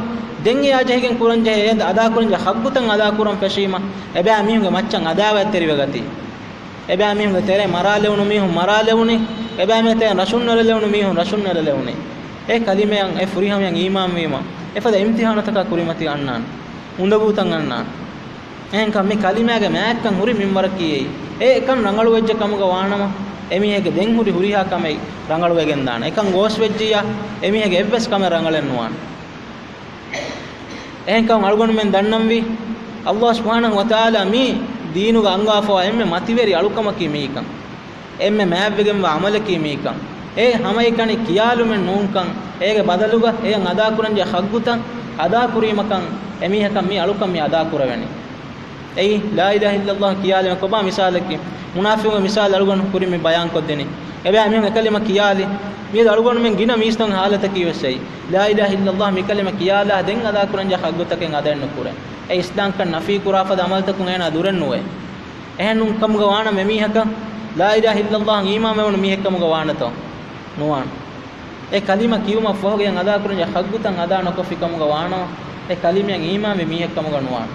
ދެން އެޔާ ޖެހިގެން ކުރަންޖެހޭ އެ އަދާކުރަންޖެހޭ ޙައްޤުތައް އަދާކުރަން ފެށީމަ، އެބައިމީހުންގެ މައްޗަށް އަދާވަތްތެރިވެގަތީ. އެބައިމީހުންގެ ތެރޭ މަރާލެވުނު މީހުން މަރާލެވުނީ، އެބައިމީހުންގެ ތެރޭ ރަށުންނެރެލެވުނު މީހުން ރަށުންނެރެލެވުނީ. އެ ކަލިމަޔަށް އެ ފުރިހަމަޔަށް އީމާންވީމަ، އެފަދަ އިމްތިޙާނުތަކާ ކުރިމަތީ އަންނާނެ. އުނދަގޫތައް އަންނާނެ. އެހެންކަމުން މި ކަލިމާގެ މާތްކަން ހުރި މިންވަރަކީ އެއީ. އެ އެކަން ރަނގަޅުވެއްޖެ ކަމުގަ ވާނަމަ، އެމީހެއްގެ ދެން ހުރި ހުރިހާ ކަމެއް ރަނގަޅުވެގެންދާނެ. އެކަން ގޯސްވެއްޖިއްޔާ، އެމީހެއްގެ އެއްވެސް ކަމެއް ރަނގަޅެއް ނުވާނެ. އެހެންކަމުން އަޅުގަނޑުމެން ދަންނަންވީ، ﷲ ސުބްޙާނަހޫ ވަތަޢާލާ މި ދީނުގަ އަންގާފަވާ އެންމެ މަތިވެރި އަޅުކަމަކީ މިއީކަން. އެންމެ މާތްވެގެންވާ ޢަމަލަކީ މިއީކަން. އެ ހަމައެކަނި ކިޔާލުމެއް ނޫންކަން، އޭގެ ބަދަލުގަ އެޔަށް އަދާކުރަންޖެހޭ ޙައްޤުތައް އަދާކުރީމަކަން އެމީހަކަށް މި އަޅުކަން މި އަދާކުރެވެނީ. އެއީ، ލާ އިލާހަ އިއްލައްލާހު ކިޔާލުމެއް ކޮބާ މިސާލަކީ؟ މުނާފިޤުންގެ މިސާލު އަޅުގަނޑު ކުރިން މި ބަޔާންކޮށްދިނީ. އެބައިމީހުން އެކަލިމަ ކިޔާލި. މިއަދު އަޅުގަނޑުމެން ގިނަ މީސްތަކުން ޙާލަތަކީ ވެސް އެއީ. ލާ އިލާހަ އިއްލައްލާހު މި ކަލިމަ ކިޔާލާ ދެން އަދާކުރަންޖެހޭ ޙައްޤުތަކެއް އަދައެއް ނުކުރޭ. އެ އިސްލާމްކަން ނަފީ ކުރާ ފަދަ ޢަމަލުތަކުން އޭނާ ދުރެއް ނުވޭ. އެހެން ނޫން ކަމުގަ ވާނަމަ އެމީހަކަށް ލާ އިލާހަ އިއްލައްލާހަށް އީމާންވެވުނު މީހެއްކަމުގަ ވާނެތޯ؟ ނުވާނެ. އެ ކަލިމަ ކިޔުމަށްފަހުގަ އެޔަށް އަދާކުރަންޖެހޭ ޙައްޤުތައް އަދާ ނުކޮށްފި ކަމުގަ ވާނަމަ، އެ ކަލިމަޔަށް އީމާންވި މީހެއްކަމުގަ ނުވާނެ.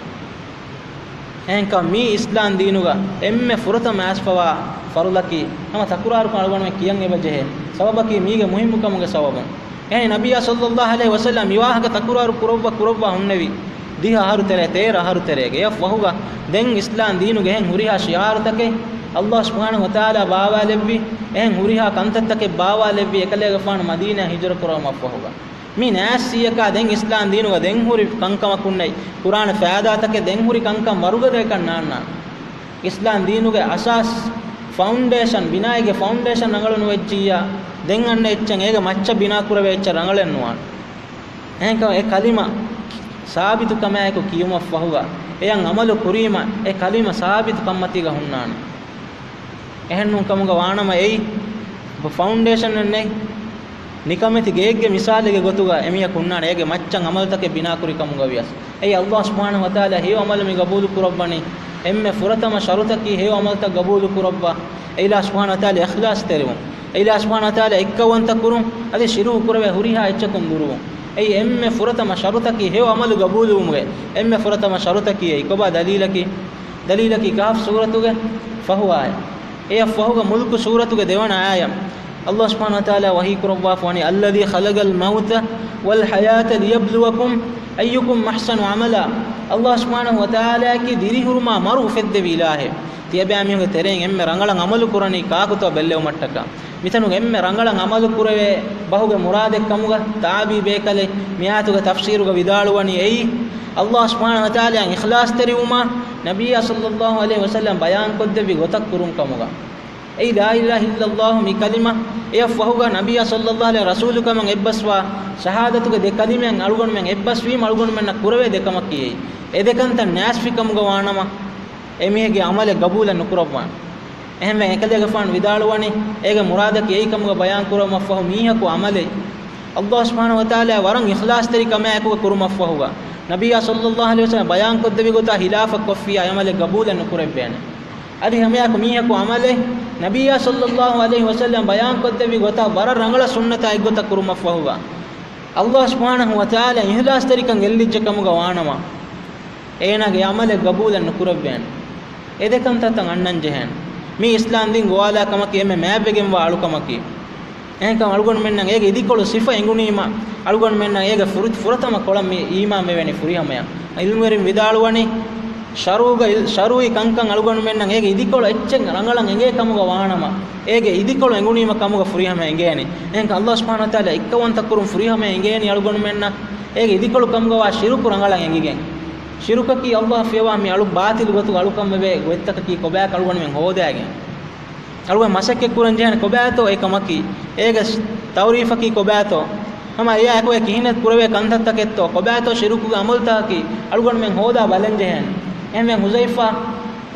އެހެންކަމުން މީ އިސްލާމް ދީނުގަ އެންމެ ފުރަތަމަ އައިސްފަވާ ފަރުޟަކީ، ހަމަ ތަކުރާރުކޮށް އަޅުގަނޑުމެން ކިޔަން އެބަޖެހޭ ސަބަބަކީ މީގެ މުހިއްމުކަމުގެ ސަބަބުން. އެހެނީ ނަބިއްޔާ ޞައްލައްލާހު ޢަލައިހި ވަސައްލަމަ މިވާހަކަ ތަކުރާރު ކުރައްވާ ކުރައްވާ ހުންނެވި ދިހަ އަހަރު ތެރޭ، ތޭރަ އަހަރު ތެރޭގަ. އެއަށްފަހުގަ ދެން އިސްލާމް ދީނުގެ އެހެން ހުރިހާ ޝިޢާރުތަކެއް ﷲ ސުބްޙާނަހޫ ވަތަޢާލާ ބާވާލެއްވި، އެހެން ހުރިހާ ކަންތައްތަކެއް ބާވާލެއްވި އެކަލޭގެފާނު މަދީނާ ހިޖުރަ ކުރުމަށްފަހުގަ. މި ނާސްއިޔަކާ ދެން އިސްލާމް ދީނުގަ ދެން ހުރި ކަންކަމަކުންނެއް، ކުރާނެ ފައިދާތަކެއް ދެން ހުރި ކަންކަން ވަރުގަދައަކަށް ނާންނާނެ. އިސްލާމް ދީނުގެ އަސާސް، ފައުންޑޭޝަން، ބިނާއެއްގެ ފައުންޑޭޝަން ރަނގަޅު ނުވެއްޖިއްޔާ، ދެން އަންނަ އެއްޗެއް އޭގެ މައްޗަށް ބިނާކުރެވޭ އެއްޗެއް ރަނގަޅެއް ނުވާނެ. އެހެންކަމުން އެ ކަލިމަ ސާބިތުކަމާއެކު ކިޔުމަށްފަހުގަ، އެޔަށް ޢަމަލު ކުރީމަ، އެ ކަލިމަ ސާބިތު ކަންމަތީގަ ހުންނާނެ. އެހެންނޫން ކަމުގަ ވާނަމަ އެއީ ފައުންޑޭޝަނެއް ނެތް، ނިކަމެތި ގެއެއްގެ މިސާލެއްގެ ގޮތުގަ އެމީހަކު ހުންނާނެ އޭގެ މައްޗަށް ޢަމަލުތަކެއް ބިނާކުރި ކަމުގަ ވިޔަސް. އެއީ ﷲ ސުބްޙާނަހޫ ވަތަޢާލާ ހެޔޮ ޢަމަލު މި ޤަބޫލު ކުރައްވަނީ. އެންމެ ފުރަތަމަ ޝަރުޠަކީ ހެޔޮ ޢަމަލުތައް ޤަބޫލު ކުރައްވާ. އެއިލާހު ސުބްޙާނަހޫ ވަތަޢާލާ އިޚްލާޞްތެރިވުން. އެއިލާހު ސުބްޙާނަހޫ ވަތަޢާލާ އެއްކައުވަންތަ ކުރުން. އަދި ޝިރުކު ކުރެވޭ ހުރިހާ އެއްޗަކުން ދުރުވުން. އެއީ އެންމެ ފުރަތަމަ ޝަރުޠަކީ ހެޔޮ ޢަމަލު ޤަބޫލުވުމުގެ އެންމެ ފުރަތަމަ ޝަރުޠަކީ އެއީ. ކޮބާ ދަލީލަކީ؟ ދަލީލަކީ ކަހަފް ސޫރަތުގެ ފަހު އާޔަތް. އެއަށް ފަހުގަ މުލްކު ސޫރަތުގެ ދެވަނަ އާޔަތް. ﷲ ސުބްޙާނަހޫ ވަތަޢާލާ ވަޙީ ކުރައްވާފަ ވަނީ، الذي خلق الموت والحياة ليبلوكم أيكم أحسن عملا. ﷲ ސުބްޙާނަހޫ ވަތަޢާލާއަކީ ދިރިހުރުމާ މަރު އުފެއްދެވި އިލާހެއް. ތިޔަބައިމީހުންގެ ތެރެއިން އެންމެ ރަނގަޅަށް ޢަމަލު ކުރަނީ ކާކުތޯ ބެއްލެވުމަށްޓަކާ. މިތަނުގަ އެންމެ ރަނގަޅަށް ޢަމަލު ކުރެވޭ ބަހުގެ މުރާދެއް ކަމުގަ ތާބީ ބޭކަލެއް މި އާޔަތުގެ ތަފްސީރުގަ ވިދާޅުވަނީ އެއީ، ﷲ ސުބްޙާނަހޫ ވަތަޢާލާއަށް އިޚްލާޞްތެރިވުމާ، ނަބިއްޔާ ޞައްލައްލާހު ޢަލައިހި ވަސައްލަމަ ބަޔާންކޮށްދެއްވި ގޮތަށް ކުރުން ކަމުގަ. އެއީ ލާ އިލާހަ އިއްލައްލާހު މި ކަލިމަ، އެއަށް ފަހުގަ ނަބިއްޔާ ޞައްލައްލާހު ޢަލައިހި ރަސޫލުކަމަށް އެއްބަސްވާ ޝަހާދަތުގެ ދެ ކަލިމައިން އަޅުގަނޑުމެން އެއްބަސްވީމަ އަޅުގަނޑުމެންނަށް ކުރެވޭ ދެ ކަމަކީ އެއީ. އެ ދެ ކަންތައް ނާސްވި ކަމުގަ ވާނަމަ، އެމީހެއްގެ ޢަމަލެއް ގަބޫލެއް ނުކުރައްވާނެ. އެހެންވެ، އެކަލޭގެފާނު ވިދާޅުވަނީ، އޭގެ މުރާދަކީ އެއީ ކަމުގަ ބަޔާން ކުރުމަށްފަހު މީހަކު ޢަމަލެއް ﷲ ސުބްޙާނަހޫ ވަތަޢާލާ ވަރަށް އިޚްލާޞްތެރި ކަމާއެކުގަ ކުރުމަށްފަހުގަ، ނަބިއްޔާ ޞައްލައްލާހު ޢަލައިހި ވަސައްލަމަ ބަޔާންކޮށްދެއްވި ގޮތާ ޚިލާފަށް ކޮށްފިއްޔާ އެ ޢަމަލެއް ގަބޫލެއް ނުކުރެއްވޭނެ. އަދި ހަމައެއާއެކު މީހަކު ޢަމަލެއް ނަބިއްޔާ ޞައްލައްލާހު ޢަލައިހި ވަސައްލަމަ ބަޔާންކޮށްދެއްވި ގޮތަށް ވަރަށް ރަނގަޅަށް ސުންނަތާ އެއްގޮތަށް ކުރުމަށްފަހުގަ، ﷲ ސުބްޙާނަހޫ ވަތަޢާލާ އިޚްލާޞްތެރިކަން ގެއްލިއްޖެ ކަމުގަ ވާނަމަ، އޭނާގެ ޢަމަލެއް ގަބޫލެއް ނުކުރެއްވޭނެ. އެ ދެ ކަންތައްތައް އަންނަން ޖެހޭނެ. މީ އިސްލާމް ދީން ގޮވާލާ ކަމަކީ، އެންމެ މާތްވެގެންވާ އަޅުކަމަކީ. އެހެންކަމުން އަޅުގަނޑުމެންނަށް އޭގެ އިދިކޮޅު ސިފަ އެނގުނީމަ، އަޅުގަނޑުމެންނަށް އޭގެ ފުރި-، ފުރަތަމަ ކޮޅަށް މި އީމާން ވެވޭނީ ފުރިހަމަޔަށް. ޢިލްމުވެރިން ވިދާޅުވަނީ، ޝަރުޢުގަ-، ޝަރުޢީ ކަންކަން އަޅުގަނޑުމެންނަށް އޭގެ އިދިކޮޅު އެއްޗެއް ރަނގަޅަށް އެނގޭ ކަމުގަ ވާނަމަ، އޭގެ އިދިކޮޅު އެނގުނީމަ ކަމުގަ ފުރިހަމަޔަށް އެނގޭނެ. އެހެންކަމުން ﷲ ސުބްޙާނަހޫ ވަތަޢާލާ އެއްކައުވަންތަ ކުރުން ފުރިހަމަޔަށް އެނގޭނީ އަޅުގަނޑުމެންނަށް އޭގެ އިދިކޮޅު ކަމުގަ ވާ ޝިރުކު ރަނގަޅަށް އެނގިގެން. ޝިރުކަކީ ﷲ ފިޔަވާ މި އަޅު ބާޠިލު ގޮތުގަ އަޅުކަން ވެވޭ ގޮތްތަކަކީ ކޮބާކަށް އަޅުގަނޑުމެން ހޯދާގެން. އަޅުގަނޑު މަސައްކަތް ކުރަން ޖެހޭނެ ކޮބާތޯ އެ ކަމަކީ، އޭގެ ތައުރީފަކީ ކޮބާތޯ، ހަމަ އެއާއެކު އެ ކިހިނެއް ކުރެވޭ ކަންތައްތަކެއްތޯ، ކޮބާތޯ ޝިރުކުގެ ޢަމަލުތަކަކީ އަޅުގަނޑުމެން ހޯދާ ބަލަން ޖެހޭނެ. އެހެންވެ ޙުޛައިފާ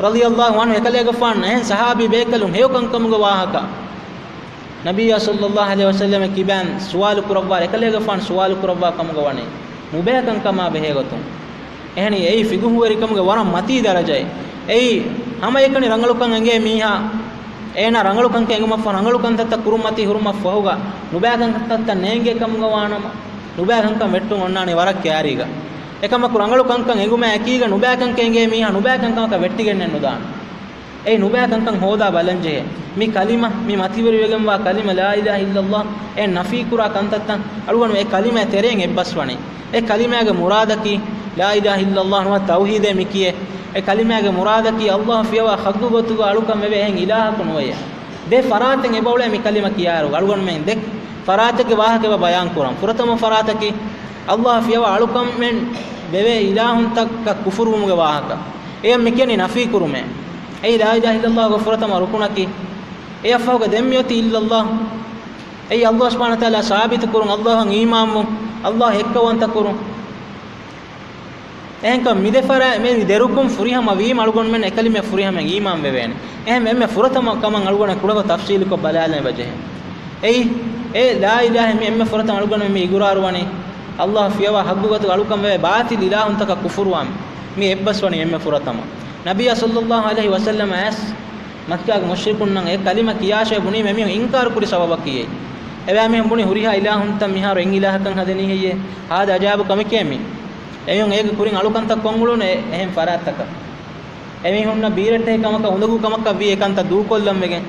ރަޟިޔަﷲ ޢަންހު އެކަލޭގެފާނު އެހެން ޞަޙާބީ ބޭކަލުން ހެޔޮކަންކަމުގެ ވާހަކަ ނަބިއްޔާ ޞައްލައްލާހު ޢަލައިހި ވަސައްލަމަ ކިބައިން ސުވާލު ކުރައްވާ، އެކަލޭގެފާނު ސުވާލު ކުރައްވާ ކަމުގަ ވަނީ ނުބައިކަންކަމާ ބެހޭގޮތުން. އެހެނީ އެއީ ފިޤުހުވެރިކަމުގެ ވަރަށް މަތީ ދަރަޖައެއް. އެއީ ހަމައެކަނި ރަނގަޅުކަން އެނގޭ މީހާ، އޭނާ ރަނގަޅުކަންކަން އެނގުމަށްފަހު، ރަނގަޅު ކަންތައްތައް ކުރުންމަތީ ހުރުމަށްފަހުގަ، ނުބައިކަންތައްތައް ނޭނގޭ ކަމުގަ ވާނަމަ، ނުބައިކަންކަން ވެއްޓުން އޮންނާނީ ވަރަށް ކައިރީގަ. އެކަމަކު ރަނގަޅު ކަންކަން އެނގުމާ އެކީގަ ނުބައިކަންކަން އެނގޭ މީހާ ނުބައިކަންކަމަކަށް ވެއްޓިގެންނެއް ނުދާނެ. އެއީ ނުބައިކަންކަން ހޯދާ ބަލަންޖެހޭ. މި ކަލިމަ، މި މަތިވެރިވެގެންވާ ކަލިމަ ލާ އިލާހަ އިއްލައްލާހް އެ ނަފީކުރާ ކަންތައްތައް އަޅުގަނޑު އެ ކަލިމައެއް ތެރެއިން އެއްބަސްވަނީ. އެ ކަލިމާގެ މުރާދަކީ ލާ އިލާހަ އިއްލައްލާހް ނުވަތަ ތައުހީދޭ މިކިޔޭ. އެ ކަލިމާގެ މުރާދަކީ ﷲ ފިޔަވާ ޙައްޤު ގޮތުގަ އަޅުކަން ވެވޭ އެހެން އިލާހަކު ނުވެޔޭ. ދެ ފަރާތެއް އެބައުޅޭ މި ކަލިމަ ކިޔާއިރު އަޅުގަނޑުމެން ދެ ފަރާތެއްގެ ވާހަކަ އެބަ ބަޔާން ކުރަން. ފުރަތަމަ ފަރާތަކީ ﷲ ފިޔަވާ އަޅުކަމެއް ވެވޭ އިލާހުންތަކަށް ކުފުރުވުމުގެ ވާހަކަ. އެޔަށް މި ކިޔަނީ ނަފީ ކުރުމޭ. އެއީ ލާ އިލާހަ އިއްލައްލާހުގެ ފުރަތަމަ ރުކުނަކީ. އެއަށްފަހުގަ ދެން މިއޮތީ އިއްލައްލާހް. އެއީ ﷲ ސުބްޙާނަހޫ ވަތަޢާލާ ސާބިތު ކުރުން، ﷲ އަށް އީމާންވުން، ﷲ އެއްކައުވަންތަ ކުރުން. އެހެންކަމުން މި ދެ ފަރާތް، މި ދެ ރުކުން ފުރިހަމަ ވީމަ އަޅުގަނޑުމެން އެކަލިމަ ފުރިހަމަ އީމާން ވެވޭނެ. އެހެން އެންމެ ފުރަތަމަ ކަމަށް އަޅުގަނޑު ކުޑަކޮށް ތަފްސީލުކޮށް ބަލާލަން އެބަޖެހޭ. އެއީ، އެ ލާ އިލާހަ މި އެންމެ ފުރަތަމަ އަޅުގަނޑު މި އިގުރާރުވަނީ، ﷲ ފިޔަވާ ޙައްޤު ގޮތުގަ އަޅުކަން ވެވޭ ބާޠިލް އިލާހުންތަކަށް ކުފުރުވާން މި އެއްބަސްވަނީ އެންމެ ފުރަތަމަ. ނަބިއްޔާ ޞައްލައްލާހު ޢަލައިހި ވަސައްލަމަ އައިސް މައްކާގެ މުޝްރިކުންނަށް އެ ކަލިމަ ކިޔާށޭ ބުނީމަ އެމީހުން އިންކާރު ކުރި ސަބަބަކީ އެއީ. އެބައިމީހުން ބުނި ހުރިހާ އިލާހުންތައް މިހާރު އެއް އިލާހަކަށް ހަދަނީ ހެއްޔޭ؟ ހާދަ އަޖާބު ކަމެކޭ މީ. އެމީހުން އޭގެ ކުރިން އަޅުކަންތައް ކޮށްއުޅުނު އެ-، އެހެން ފަރާތްތަކަށް. އެމީހުންނަށް ބީރައްޓެހި ކަމަކަށް އުނދަގޫ ކަމަކަށް ވީ އެކަންތައް ދޫކޮށްލަން ވެގެން.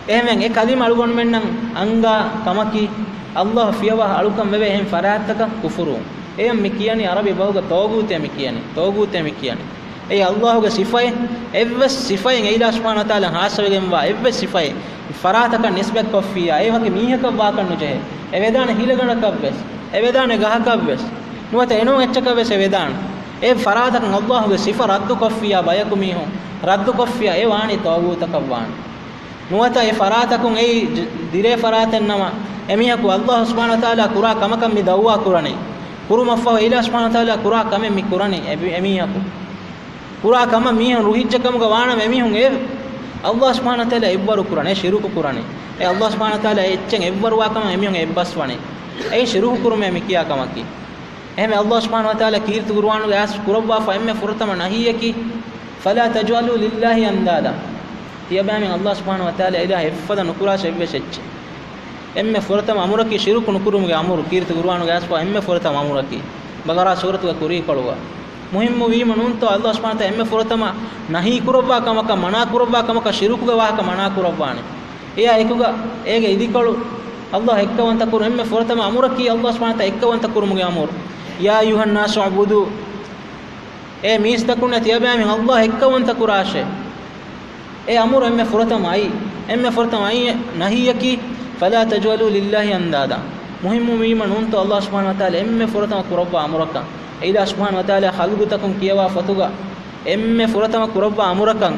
އެހެންވެ، އެ ކަލިމަ އަޅުގަނޑުމެންނަށް އަންގާ ކަމަކީ، ﷲ ފިޔަވާ އަޅުކަން ވެވޭ އެހެން ފަރާތްތަކަށް ކުފުރުވުން. އެޔަށް މި ކިޔަނީ އަރަބި ބަހުގަ ޠާޣޫތޭ މި ކިޔަނީ. ޠާޣޫތޭ މި ކިޔަނީ. އެއީ ﷲގެ ސިފައެއް، އެއްވެސް ސިފައެއް އެއިލާހު ސުބްޙާނަހޫ ވަތަޢާލާ ޚާއްޞަވެގެންވާ އެއްވެސް ސިފައެއް ފަރާތަކަށް ނިސްބަތްކޮށްފިއްޔާ، އެ ވަކި މީހަކަށް ވާކަށް ނުޖެހޭ. އެ ވެދާނެ ހިލަގަނޑަކަށްވެސް، އެ ވެދާނެ ގަހަކަށްވެސް، ނުވަތަ އެނޫން އެއްޗަކަށްވެސް އެ ވެދާނެ. އެ ފަރާތަކަށް ﷲގެ ސިފަ ރައްދުކޮށްފިއްޔާ ބަޔަކު މީހުން ރައްދުކޮށްފިއްޔާ، އެ ވާނީ ޠާޣޫތަކަށް ވާނެ. ނުވަތަ އެ ފަރާތަކުން އެއީ ދިރޭ ފަރާތެއްނަމަ، އެމީހަކު ﷲ ސުބްޙާނަހޫ ވަތަޢާލާ ކުރާ ކަމަކަށް މި ދައުވާ ކުރަނީ. ކުރުމަށްފަހު އެއިލާހު ސުބްޙާނަހޫ ވަތަޢާލާ ކުރާ ކަމެއް މި ކުރަނީ އެ-، އެމީހަކު. ކުރާ ކަމަށް މީހުން ރުހިއްޖެ ކަމުގަ ވާނަމަ، އެމީހުން އެ ﷲ ސުބްޙާނަހޫ ވަތަޢާލާ އެއްވަރު ކުރަނީ، ޝިރުކު ކުރަނީ. އެ ﷲ ސުބްޙާނަހޫ ވަތަޢާލާ އެއްޗެއް އެއްވަރުވާ ކަމަށް އެމީހުން އެއްބަސްވަނީ. އެއީ ޝިރުކު ކުރުމޭ މި ކިޔާ ކަމަކީ. އެހެންވެ، ﷲ ސުބްޙާނަހޫ ވަތަޢާލާ ކީރިތި ޤުރުއާނުގައި އައިސް ކުރައްވާފަ އެންމެ ފުރަތަމަ ނަހީއަކީ، فَلَا تَجْعَلُوا لِلَّهِ أَنْدَادًا. ތިޔަބައިމީހުން ﷲ ސުބްޙާނަހޫ ވަތަޢާލާ އިލާހަށް އެއްފަދަ ނުކުރާށޭ އެއްވެސް އެއްޗެއް. އެންމެ ފުރަތަމަ އަމުރަކީ ޝިރުކު ނުކުރުމުގެ އަމުރު، ކީރިތި ޤުރުއާނުގައި އައިސްފަ އެންމެ ފުރަތަމަ އަމުރަކީ. ބަޤަރާ ސޫރަތުގެ ކުރީކޮޅުގަ. މުހިއްމު ވީމަ ނޫންތޯ، ﷲ ސުބްޙާނަހޫ ވަތަޢާލާ އެންމެ ފުރަތަމަ ނަހީ ކުރައްވާ ކަމަކަށް، މަނާ ކުރައްވާ ކަމަކަށް ޝިރުކުގެ ވާހަކަ މަނާ ކުރައްވާނެ. އެއާ އެކުގަ އޭގެ އިދިކޮޅު ﷲ އެއްކައުވަންތަ ކުރުން، އެންމެ ފުރަތަމަ އަމުރަކީ ﷲ ސުބްޙާނަހޫ ވަތަޢާލާ އެއްކައުވަންތަ ކުރުމުގެ އަމުރު. يَا أَيُّهَا النَّاسُ اعْبُدُوا. އޭ މީސްތަކުންނޭ، ތިޔަބައިމީހުން ﷲ އެއްކައުވަންތަ ކުރާށޭ. އެ އަމުރު އެންމެ ފުރަތަމަ އައި، އެންމެ ފުރަތަމަ އައި ނަހީއަކީ، فَلَا تَجْعَلُوا لِلَّهِ أَنْدَادًا. މުހިއްމު ވީމަ ނޫންތޯ، ﷲ ސުބްޙާނަހޫ ވަތަޢާލާ އެންމެ ފުރަތަމަ ކުރައްވާ އަމުރަކަށް. އެއިލާހު ސުބްޙާނަހޫ ވަތަޢާލާ ޚަލްޤުތަކުން ކިޔަވާ ފޮތުގަ އެންމެ ފުރަތަމަ ކުރައްވާ އަމުރަކަށް.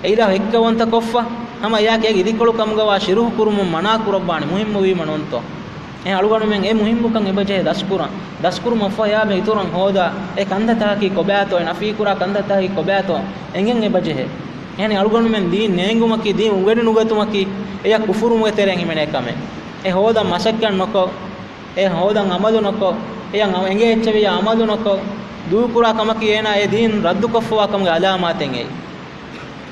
އެއިލާހު އެއްކައުވަންތަ ކޮށްފަ، ހަމަ އެއާއެކު އެއް އިދިކޮޅު ކަމުގަވާ ޝިރުކު ކުރުމުން މަނާ ކުރައްވާނެ، މުހިއްމު ވީމަ ނޫންތޯ. އެހެން އަޅުގަނޑުމެން އެ މުހިއްމުކަން އެބަޖެހޭ ދަސްކުރަން. ދަސްކުރުމަށްފަހު އެއާ އިތުރަށް ހޯދާ، އެ ކަންތައްތަކަކީ ކޮބާތޯ، އެ ނަފީކުރާ ކަންތައްތަކަކީ ކޮބާތޯ އެނގެން އެބަޖެހޭ. އެހެން އަޅުގަނޑުމެން ދީން ނޭނގުމަކީ، ދީން އުނގެނި ނުގަތުމަކީ، އެޔަށް ކުފުރުވުމުގެ ތެރެއިން ހިމެނޭ ކަމެއް. އެ ހޯދަން މަސައްކަތް ނުކޮށް، އެ ހޯދަން ޢަމަލު ނުކޮށް، އެޔަށް އެނގޭ އެއްޗެއް ވެޔާ އަމަލު ނުކޮށް ދޫކުރާ ކަމަކީ އޭނާ އެ ދީން ރައްދުކޮށްފަވާ ކަމުގެ އަލާމާތެއް އެއީ.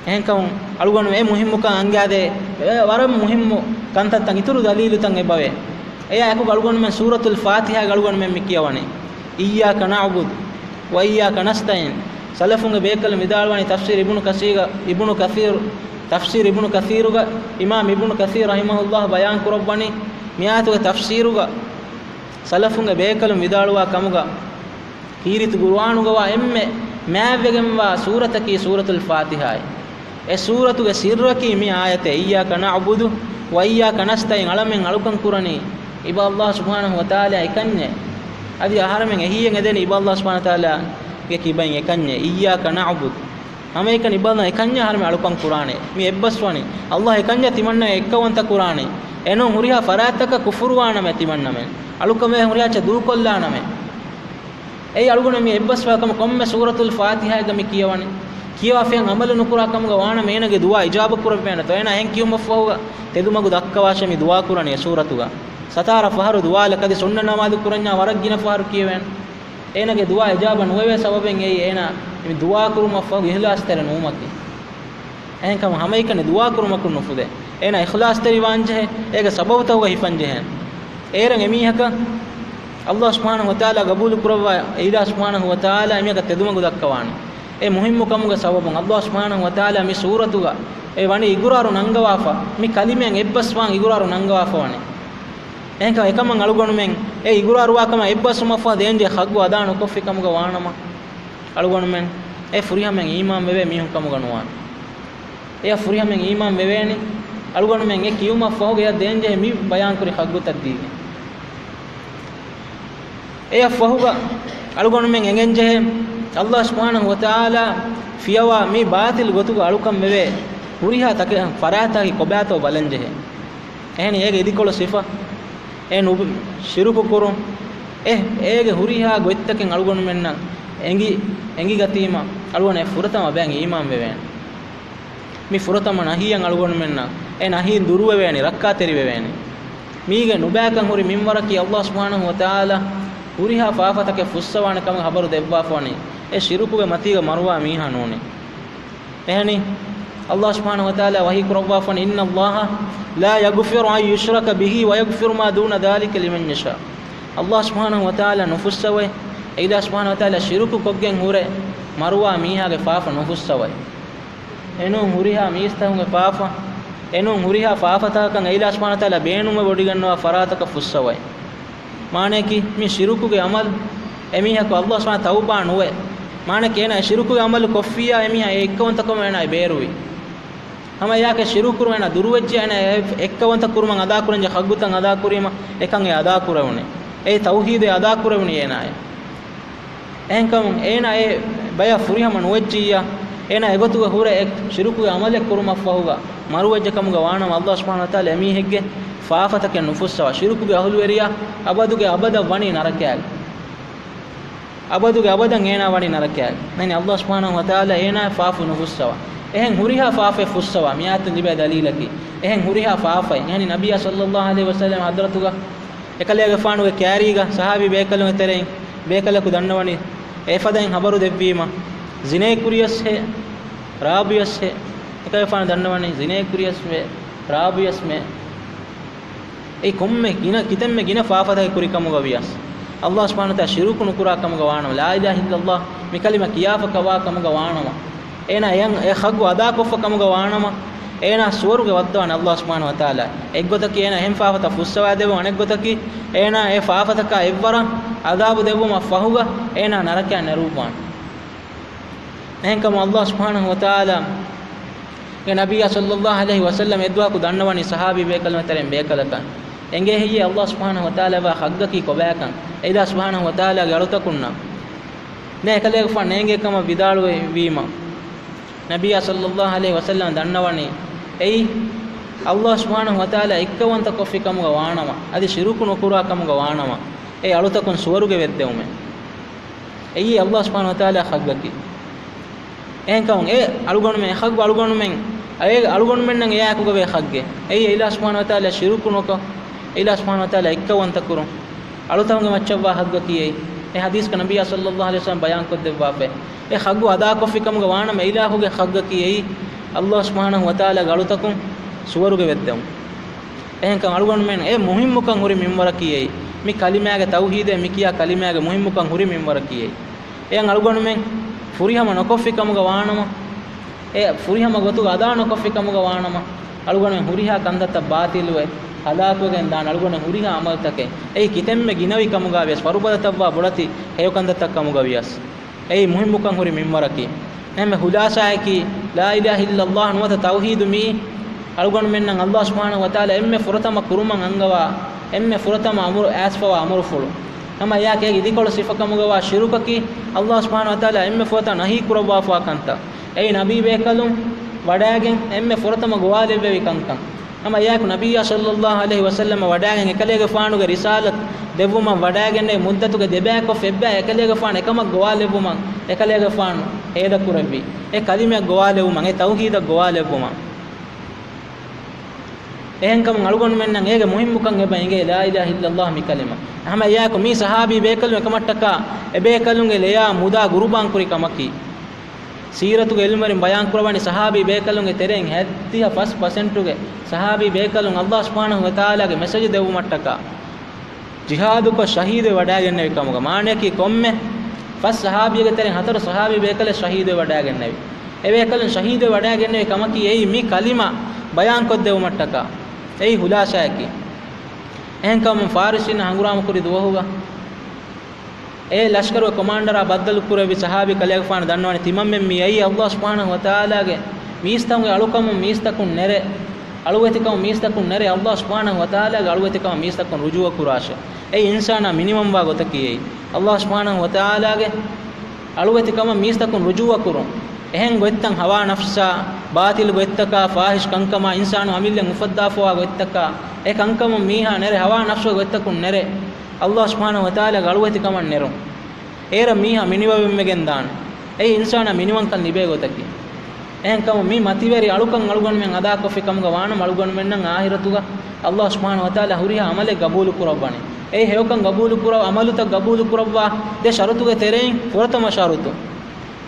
އެހެންކަމުން އަޅުގަނޑު އެ މުހިއްމުކަން އަންގާދޭ، އެ ވަރަށް މުހިއްމު ކަންތައްތައް އިތުރު ދަލީލުތައް އެބަވޭ. އެޔާ އެކުގަ އަޅުގަނޑުމެން ސޫރަތުލް ފާތިހާގަ އަޅުގަނޑުމެން މި ކިޔަވަނީ، "إياك نعبد وإياك نستعين." ސަލަފުންގެ ބޭކަލުން ވިދާޅުވަނީ ތަފްސީރު އިބްނު ކަސީގަ، އިބްނު ކަސީރު، ތަފްސީރު އިބްނު ކަސީރުގަ އިމާމް އިބްނު ކަސީރު ރަޙިމަހުﷲ ބަޔާން ކުރައްވަނީ، މި އާޔަތުގެ ތަފްސީރުގަ ސަލަފުންގެ ބޭކަލުން ވިދާޅުވާ ކަމުގަ، ކީރިތި ޤުރުއާނުގަވާ އެންމެ މާތްވެގެންވާ ސޫރަތަކީ ސޫރަތުލް ފާތިހާއޭ. އެ ސޫރަތުގެ ސިއްރަކީ މި އާޔަތޭ، "إياك نعبد وإياك نستعين." އަޅަމެން އަޅުކަން ކުރަނީ އިބަ ﷲ ސުބްޙާނަހޫ ވަތަޢާލާ އެކަންޏޭ. އަދި އަހަރެމެން އެހީއެއް އެދެނީ އިބަ ﷲ ސުބްޙާނަހޫ ވަތަޢާލާގެ ކިބައިން އެކަންޏޭ. "إياك نعبد." ހަމައެކަނި އިބަ ﷲ އެކަންޏާ އަހަރެމެން އަޅުކަން ކުރާނެ. މި އެއްބަސްވަނީ ﷲ އެކަންޏާ ތިމަންނަ އެއްކައުވަންތަ ކުރާނެ. އެނޫން ހުރިހާ ފަރާތްތަކަށް ކުފުރުވާނަމޭ ތިމަންނަމެން. އަޅުކަމެއް ހުރިހާ އެއްޗެއް ދޫކޮށްލާނަމޭ. އެއީ އަޅުގަނޑު މި އެއްބަސްވާ ކަމަށް ކޮންމެ ސޫރަތުލް ފާތިހާއެއްގަ މި ކިޔަވަނީ. ކިޔަވާފައި އަމަލު ނުކުރާ ކަމުގަ ވާނަމަ އޭނަގެ ދުޢާ އިޖާބަ ކުރެވޭނެތޯ؟ އޭނާ އެހެން ކިޔުމަށްފަހުގަ ތެދުމަގު ދައްކަވާށޭ މި ދުޢާ ކުރަނީ އެ ސޫރަތުގަ. ސަތާރަ ފަހަރު ދުޢާލަ ކަދި ސުންނަ ނަމާދު ކުރަންޏާ ވަރަށް ގިނަ ފަހަރު ކިޔެވޭނެ. އޭނާގެ ދުޢާ އިޖާބަ ނުވެވޭ ސަބަބެއް އެއީ އޭނާ މި ދުޢާ ކުރުމަށްފަހު އިޚްލާޞްތެރި ނުވުމަކީ. އެހެންކަމުން ހަމައެކަނި ދުޢާ ކުރުމަކުން ނުފުދޭ. އޭނާ އިޚްލާޞްތެރިވާންޖެހޭ، އޭގެ ސަބަބުތަކުގަ ހިފަންޖެހޭ. އޭރަށް އެމީހަކަށް ﷲ ސުބްޙާނަހޫ ވަތަޢާލާ ޤަބޫލު ކުރައްވާ، އެ އިލާހު ސުބްޙާނަހޫ ވަތަޢާލާ އެމީހަކަށް ތެދުމަގު ދައްކަވާނެ. އެ މުހިއްމު ކަމުގެ ސަބަބުން ﷲ ސުބްޙާނަހޫ ވަތަޢާލާ މި ސޫރަތުގަ އެ ވަނީ އިގުރާރު ނަންގަވާފަ، މި ކަލިމައިން އެއްބަސްވާން އިގުރާރު ނަންގަވާފަ ވަނީ. އެހެންކަމުން އެކަމަށް އަޅުގަނޑުމެން އެ އިގުރާރުވާ ކަމަށް އެއްބަސްވުމަށްފަހު ދޭންޖެހޭ ޙައްޤު އަދާ ނުކޮށްފި ކަމުގަ ވާނަމަ، އަޅުގަނޑުމެން އެ ފުރިހަމައިން އީމާން ވެވޭ މީހުން ކަމުގަ ނުވާނެ. އެޔަށް ފުރިހަމައިން އީމާން ވެވޭނެ. އަޅުގަނޑުމެން އެ ކިޔުމަށްފަހުގަ އެޔަށް ދޭންޖެހޭ މި ބަޔާންކުރި ޙައްޤުތައް ދީގެން. އެޔަށް ފަހުގަ އަޅުގަނޑުމެން އެނގެންޖެހޭ، ﷲ ސުބްޙާނަހޫ ވަތަޢާލާ ފިޔަވާ މި ބާޠިލް ގޮތުގަ އަޅުކަން ވެވޭ ހުރިހާ ތަކެއް ފަރާތާގެ ކޮބާތޯ ބަލަންޖެހޭ. އެހެނީ އޭގެ އިދިކޮޅު ސިފަ، އެ ނުބު-، ޝިރުކު ކުރުން، އެ، އޭގެ ހުރިހާ ގޮތްތަކެއް އަޅުގަނޑުމެންނަށް އެނގި، އެނގިގަތީމަ، އަޅުގަނޑު އެ ފުރަތަމަ ބަޔަށް އީމާން ވެވޭނެ. މި ފުރަތަމަ ނަހީއަށް އަޅުގަނޑުމެންނަށް އެ ނަހީން ދުރުވެވޭނެ، ރައްކާތެރިވެވޭނެ. މީގެ ނުބައިކަން ހުރި މިންވަރަކީ ﷲ ސުބްޙާނަހޫ ވަތަޢާލާ ހުރިހާ ފާފަތަކެއް ފުއްސަވާނެ ކަމަށް ހަބަރު ދެއްވާފަވަނީ، އެ ޝިރުކުގެ މަތީގަ މަރުވާ މީހާ ނޫނޭ. އެހެނީ، ﷲ ސުބްޙާނަހޫ ވަތަޢާލާ ވަޙީ ކުރައްވާފަނީ، "إن الله لا يغفر أن يشرك به ويغفر ما دون ذلك لمن يشاء." ﷲ ސުބްޙާނަހޫ ވަތަޢާލާ ނުފުއްސަވައި، އެ އިލާހު ސުބްޙާނަހޫ ވަތަޢާލާ ޝިރުކު ކޮށްގެން ހުރެ މަރުވާ މީހާގެ ފާފަ ނުފުއްސަވައި. އެނޫން ހުރިހާ މީސްތަކުންގެ ފާފަ، އެނޫން ހުރިހާ ފާފަތަކަކަށް އެ އިލާހު ސުބްޙާނަހޫ ވަތަޢާލާ ބޭނުންވެ ވޮޑިގަންނަވާ ފަރާތަކަށް ފުއްސަވައި. މާނަޔަކީ، މި ޝިރުކުގެ ޢަމަލު އެމީހަކު ﷲ ސުބްޙާނަހޫ ތައުބާ ނުވެ، މާނަޔަކީ އޭނާ ޝިރުކުގެ ޢަމަލު ކޮށްފިއްޔާ އެމީހާ އެ އެއްކަވަންތަކަމުން އޭނާ ބޭރުވި. ހަމަ އެޔާކަށް ޝިރުކު ކުރުން އޭނާ ދުރުވެއްޖެ، އޭނާ އެ އެއްކަވަންތަ ކުރުމަށް އަދާކުރަންޖެ ޙައްޤުތައް އަދާކުރީމަ އެކަން އެ އަދާކުރެވުނީ. އެ ތައުޙީދު އެ އަދާކުރެވުނީ އޭނާއޭ. އެހެންކަމުން އޭނާ އެ ބަޔަށް ފުރިހަމަ ނުވެއްޖިއްޔާ، އޭނާ އެގޮތުގަ ހުރެ އެ ޝިރުކުގެ ޢަމަލެއް ކުރުމަށްފަހުގަ މަރުވެއްޖެ ކަމުގަ ވާނަމަ، ﷲ ސުބްޙާނަހޫ ވަތަޢާލާ އެމީހެއްގެ ފާފަތަކެއް ނުފުއްސަވާ، ޝިރުކުގެ އަހުލުވެރިޔާ އަބަދުގެ އަބަދަށް ވަނީ ނަރަކައިގަ. އަބަދުގެ އަބަދަށް އޭނާ ވަނީ ނަރަކައިގަ. އެހެނީ ﷲ ސުބްޙާނަހޫ ވަތަޢާލާ އޭނާ ފާފަ ނުފުއްސަވާ. އެހެން ހުރިހާ ފާފައެއް ފުއްސަވާ، މިއާޔަތުން ލިބޭ ދަލީލަކީ. އެހެން ހުރިހާ ފާފައެއް. އެހެނީ ނަބިއްޔާ ޞައްލައްލާހު ޢަލައިހި ވަސައްލަމަ ޙަޟްރަތުގަ އެކަލޭގެފާނުގެ ކާރީގަ ޞަޙާބީ ބޭކަލުންގެ ތެރެއިން ބޭކަލަކު ދަންނަވަނީ އެފަދައިން ޚަބަރު ދެއްވީމަ، ޒިނޭ ކުރިޔަސްހޭ، ރާބިޔަސްހޭ. އެކަލޭގެފާނު ދަންނަވަނީ ޒިނޭ ކުރިޔަސްމޭ، ރާބިޔަސްމޭ. އެއީ ކޮންމެ ގިނަ، ކިތަންމެ ގިނަ ފާފަތަކެއް ކުރި ކަމުގަ ވިޔަސް، ﷲ ސުބްޙާނަހޫ ވަތަޢާލާ ޝިރުކު ނުކުރާ ކަމުގަ ވާނަމަ، ލާ އިލާހަ އިއްލައްލާހު މި ކަލިމަ ކިޔާފަ ކަވާ ކަމުގަ ވާނަމަ، އޭނާ އެ ޙައްޤު އަދާކޮށްފަ ކަމުގަ ވާނަމަ، އޭނާ ސުވަރުގެ ވައްދަވާނެ ﷲ ސުބްޙާނަހޫ ވަތަޢާލާ. އެއްގޮތަކީ އޭނާ އެހެން ފާފަތައް ފުއްސަވާދެއްވުން، އަނެއްގޮތަކީ އޭނާ އެ ފާފަތަކާ އެއްވަރަށް ޢަޛާބު ދެއްވުމަށް ފަހުގަ އޭނާ ނަރަކަޔަށް ނެރުއްވާނެ. އެހެންކަމުން ﷲ ސުބްޙާނަހޫ ވަތަޢާލާ ގެ ނަބިއްޔާ ޞައްލައްލާހު ޢަލައިހި ވަސައްލަމަ އެއްދުވަހަކު ދަންނަވަނީ ޞަޙާބީ ބޭކަލުންގެ ތެރެއިން ބޭކަލަކަށް، އެނގޭ ހެއްޔޭ ﷲ ސުބްޙާނަހޫ ވަތަޢާލާ ވާ ޙައްޤަކީ ކޮބާކަން؟ އެ އިލާހު ސުބްޙާނަހޫ ވަތަޢާލާގެ އަޅުތަކުންނަށް ދެން އެކަލޭގެފާނު ނޭނގޭ ކަމަށް ވިދާޅުވީމަ، ނަބިއްޔާ ޞައްލައްލާހު ޢަލައިހި ވަސައްލަމަ ދަންނަވަނީ، އެއީ ﷲ ސުބްޙާނަހޫ ވަތަޢާލާ އެއްކަވަންތަ ކޮށްފި ކަމުގަ ވާނަމަ، އަދި ޝިރުކު ނުކުރާ ކަމުގަ ވާނަމަ، އެ އަޅުތަކުން ސުވަރުގެ ވެއްދެވުމޭ. އެއީ ﷲ ސުބްޙާނަހޫ ވަތަޢާލާ ޙައްޤަކީ. އެހެންކަމުން އެ އަޅުގަނޑުމެން، އެ ޙައްޤު އަޅުގަނޑުމެން، އެ އަޅުގަނޑުމެންނަށް އެއާއެކުގަ ވޭ ޙައްޤެއް. އެއީ އިލާހު ސުބްޙާނަހޫ ވަތަޢާލާ ޝިރުކު ނުކޮށް، އިލާހު ސުބްޙާނަހޫ ވަތަޢާލާ އެއްކަވަންތަ ކުރުން. އަޅުތަކުގެ މައްޗަށްވާ ޙައްޤަކީ އެއީ. އެ ޙަދީޘްގަ ނަބިއްޔާ ޞައްލައްލާހު ޢަލައިހި ވަސައްލަމަ ބަޔާންކޮށްދެއްވާފައި. އެ ޙައްޤު އަދާކޮށްފި ކަމުގަ ވާނަމަ، އެ އިލާހުގެ ޙައްޤަކީ އެއީ، އައްލާހު ސުބްޙާނަހު ވަތަޢާލާގެ އަޅުތަކުން ސުވަރުގެ ވެއްދެވުން. އެހެންކަމުން އަޅުގަނޑުމެން އެ މުހިއްމުކަން ހުރި މިންވަރަކީ އެއީ. މި ކަލިމާގެ ތައުޙީދޭ މި ކިޔާ ކަލިމާގެ މުހިއްމުކަން ހުރި މިންވަރަކީ އެއީ. އެޔަށް އަޅުގަނޑުމެން ފުރިހަމަ ނުކޮށްފި ކަމުގަ ވާނަމަ، އެ ފުރިހަމަ ގޮތުގަ އަދާ ނުކޮށްފި ކަމުގަ ވާނަމަ، އަޅުގަނޑުމެން ހުރިހާ ކަންތައްތައް ބާޠިލުވެ، ހަލާކުވެގެން ދާނެ އަޅުގަނޑުމެން ހުރިހާ ޢަމަލުތަކެއް. އެއީ ކިތަންމެ ގިނަވި ކަމުގަ ވިޔަސް، ފަރުބަދަތައްވާ ބޮޑެތި ހެޔޮކަންތައްތައް ކަމުގަ ވިޔަސް. އެއީ މުހިއްމުކަން ހުރި މިންވަރަކީ. އެހެންވެ ޚުލާޞާއަކީ، ލާ އިލާހަ އިއްލައްލާހު ނުވަތަ ތައުޙީދު މިއީ، އަޅުގަނޑުމެންނަށް އައްލާހު ސުބްޙާނަހު ވަތަޢާލާ އެންމެ ފުރަތަމަ ކުރުމަށް އަންގަވާ، އެންމެ ފުރަތަމަ އަމުރު އައިސްފަވާ އަމުރުފުޅު. ހަމަ އެއާއެކު އޭގެ އިދިކޮޅު ސިފަކަމުގަވާ ޝިރުކަކީ، އައްލާހު ސުބްޙާނަހު ވަތަޢާލާ އެންމެ ފުރަތަމަ ނަހީ ކުރައްވާފަވާ ކަންތައް. އެއީ ނަބީ ބޭކަލުން ވަޑައިގެން އެންމެ ފުރަތަމަ ގޮވާލެއްވެވި ކަންކަން. ހަމަ އެއާއެކު ނަބިއްޔާ ޞައްލައްލާހު ޢަލައިހި ވަސައްލަމަ ވަޑައިގެން އެކަލޭގެފާނުގެ ރިސާލަތު ދެއްވުމަށް ވަޑައިގެންނެވި މުއްދަތުގެ ދެބައިކޮށް އެއްބައި އެކަލޭގެފާނު އެކަމަށް ގޮވާލެއްވުމަށް އެކަލޭގެފާނު ހޭދަކުރެއްވި. އެ ކަލިމައަށް ގޮވާލެއްވުމަށް، އެ ތައުޙީދަށް ގޮވާލެއްވުމަށް. އެހެންކަމުން އަޅުގަނޑުމެންނަށް އޭގެ މުހިއްމުކަން އެބަ އިނގޭ، ލާ އިލާހަ އިއްލައްލާހު މި ކަލިމަ. ހަމަ އެއާއެކު މީ ޞަޙާބީ ބޭކަލުން އެކަމަށްޓަކާ އެބޭކަލުންގެ ލެޔާ މުދާ ގުރުބާން ކުރި ކަމަކީ. ސީރަތުގެ ޢިލްމުވެރިން ބަޔާން ކުރައްވަނީ ޞަޙާބީ ބޭކަލުންގެ ތެރެއިން ހަތްދިހަ ފަސް ޕަސެންޓުގެ ޞަޙާބީ ބޭކަލުން އައްލާހު ސުބްޙާނަހު ވަތަޢާލާގެ މެސެޖު ދެއްވުމަށްޓަކާ، ޖިހާދުކޮށް ޝަހީދުވެ ވަޑައިގެންނެވި ކަމުގަ. މާނަޔަކީ ކޮންމެ ފަސް ޞަޙާބީގެ ތެރެއިން ހަތަރު ޞަޙާބީ ބޭކަލެއް ޝަހީދުވެ ވަޑައިގެންނެވި. އެބޭކަލުން ޝަހީދުވެ ވަޑައިގެންނެވި ކަމަކީ އެއީ މި ކަލިމަ ބަޔާންކޮށްދެއްވުމަށްޓަކާ. އެއީ ޚުލާޞާއަކީ. އެހެންކަމުން ފާރިސީންނަށް ހަނގުރާމަ ކުރި ދުވަހުގަ އެ ލަޝްކަރުގެ ކޮމާންޑަރާ ބައްދަލު ކުރެއްވި ޞަޙާބީ ކަލޭގެފާނު ދަންނަވަނީ ތިމަންމެން މި އައީ އައްލާހު ސުބްޙާނަހު ވަތަޢާލާގެ މީސްތަކުންގެ އަޅުކަމުން މީސްތަކުން ނެރެ، އަޅުވެތިކަމުން މީސްތަކުން ނެރެ، އައްލާހު ސުބްޙާނަހު ވަތަޢާލާގެ އަޅުވެތިކަމަށް މީސްތަކުން ރުޖޫޢަ ކުރާށޭ. އެއީ އިންސާނާ މިނިވަންވާ ގޮތަކީ އެއީ. އައްލާހު ސުބްޙާނަހު ވަތަޢާލާގެ އަޅުވެތިކަމަށް މީސްތަކުން ރުޖޫޢަ ކުރުން. އެހެން ގޮތްތައް ހަވާ ނަފްސާ، ބާޠިލު ގޮތްތަކާ، ފާޙިޝް ކަންކަމާ އިންސާނު އަމިއްލައިން އުފައްދާފަވާ ގޮތްތަކާ، އެ ކަންކަމުން މީހާ ނެރެ ހަވާ ނަފްސުގެ ގޮތްތަކުން ނެރެ، އައްލާހު ސުބްޙާނަހު ވަތަޢާލާގެ އަޅުވެތިކަމަށް ނެރުން. އޭރަށް މީހާ މިނިވަންވެގެން ދާނެ. އެއީ އިންސާނާ މިނިވަންކަން ލިބޭ ގޮތަކީ. އެހެންކަމުން މި މަތިވެރި އަޅުކަން އަޅުގަނޑުމެން އަދާކޮށްފި ކަމުގަ ވާނަމަ އަޅުގަނޑުމެންނަށް އާޚިރަތުގަ އައްލާހު ސުބްޙާނަހު ވަތަޢާލާ ހުރިހާ ޢަމަލެއް ގަބޫލު ކުރައްވާނެ. އެއީ ހެޔޮކަން ގަބޫލު ކުރަ، ޢަމަލުތައް ގަބޫލު ކުރައްވާ ދެ ޝަރުތުގެ ތެރެއިން ފުރަތަމަ ޝަރުތު.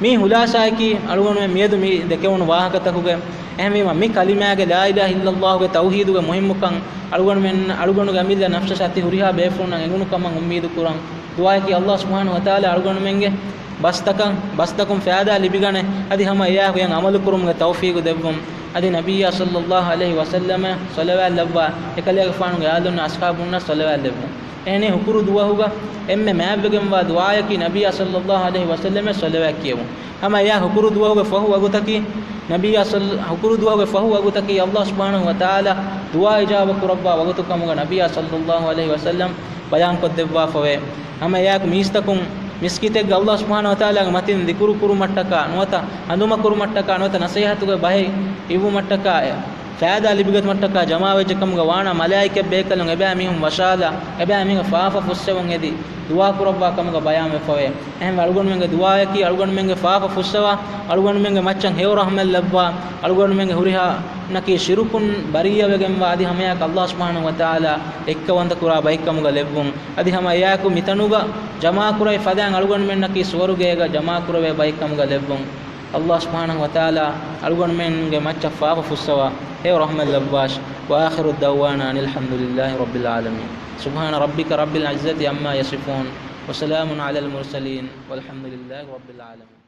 މީ ޚުލާޞާއަކީ އަޅުގަނޑުމެން މިއަދު މި ދެކެވުނު ވާހަކަތަކުގެ. އެހެންވީމަ މި ކަލިމާގެ ލާ އިލާހަ އިއްލައްލާހުގެ ތައުޙީދުގެ މުހިއްމުކަން އަޅުގަނޑުމެން، އަޅުގަނޑުގެ އަމިއްލަ ނަފްސަށް އަތި ހުރިހާ ބޭފުޅުންނަށް އެނގުނު ކަމަށް އުއްމީދު ކުރަން. ދުޢާއަކީ އައްލާހު ސުބްޙާނަހު ވަތަޢާލާ އަޅުގަނޑުމެންގެ ބަސްތަކަށް، ބަސްތަކުން ފައިދާ ލިބިގަނެ، އަދި ހަމަ އެއާއެކު އެއަށް ޢަމަލު ކުރުމުގެ ތައުފީގު ދެއްވުން. އަދި ނަބިއްޔާ ޞައްލައްލާހު ޢަލައިހި ވަސައްލަމަށް ޞަލަވާތް ލައްވާ، އެކަލޭގެފާނުގެ އާލުންނާ އަޞްޙާބުންނަށް ޞަލަވާތް ލެއްވުން. އެހެނީ ހުކުރު ދުވަހުގަ އެންމެ މާތްވެގެންވާ ދުޢާއަކީ ނަބިއްޔާ ޞައްލައްލާހު ޢަލައިހި ވަސައްލަމަށް ޞަލަވާތް ކިޔެވުން. ހަމަ އެއާ ހުކުރު ދުވަހުގެ ފަހު ވަގުތަކީ، ނަބިއްޔާ ޞައްލަ، ހުކުރު ދުވަހުގެ ފަހު ވަގުތަކީ އައްލާހު ސުބްޙާނަހު ވަތަޢާލާ ދުޢާ އިޖާބަ ކުރައްވާ ވަގުތު ކަމުގަ ނަބިއްޔާ ޞައްލައްލާހު ޢަލައިހި ވަސައްލަމް ބަޔާންކޮށްދެއްވާފަވޭ. ހަމަ އެއާއެކު މީސްތަކުން މިސްކިތެއްގަ އައްލާހު ސުބްޙާނަހު ވަތަޢާލާގެ މަތިން ޛިކުރު ކުރުމަށްޓަކާ ނުވަތަ ހަނދުމަ ކުރުމަށްޓަކާ ނުވަތަ ނަޞޭޙަތުގެ ބަހެއް އިއްވުމަށްޓަކާ އެ ފައިދާ ލިބިގަތުމަށްޓަކާ ޖަމާވެއްޖެ ކަމުގަ ވާނަމަ މަލާއިކަތް ބޭކަލުން އެބައިމީހުން ވަށާލާ، އެބައިމީހުން ފާފަ ފުއްސެވުން އެދި ދުޢާ ކުރައްވާ ކަމުގަ ބަޔާންވެފަވޭ. އެހެންވެ އަޅުގަނޑުމެންގެ ދުޢާއަކީ އަޅުގަނޑުމެންގެ ފާފަ ފުއްސަވާ، އަޅުގަނޑުމެންގެ މައްޗަށް ހެޔޮ ރަޙްމަތް ލައްވާ، އަޅުގަނޑުމެންގެ ހުރިހާ ނަކީ ޝިރުކުން ބަރީއަވެގެންވާ އަދި ހަމައެއާއެކު އައްލާހު ސުބްޙާނަހު ވަތަޢާލާ އެއްކައުވަންތަކުރާ ބައެއްކަމުގަ ލެއްވުން. އަދި ހަމަ އެއާއެކު މިތަނުގަ ޖަމާކުރެވޭ ފަދައިން އަޅުގަނޑުމެންނަކީ ސުވަރުގޭގަ ޖަމާކުރެވޭ ބައެއްކަމުގަ ލެއްވުން. އައްލާހު ސުބްޙާނަހު ވަތަޢާލާ އަޅުގަނޑުމެންގެ މައްޗަށް ފާފަ ފުއްސަވާ، ހެޔޮ ރަޙްމަތް ލައްވާށި. وآخر دعوانا أن الحمد لله رب العالمين. سبحان ربك رب العزة عما يصفون. وسلام على المرسلين. والحمد لله رب العالمين.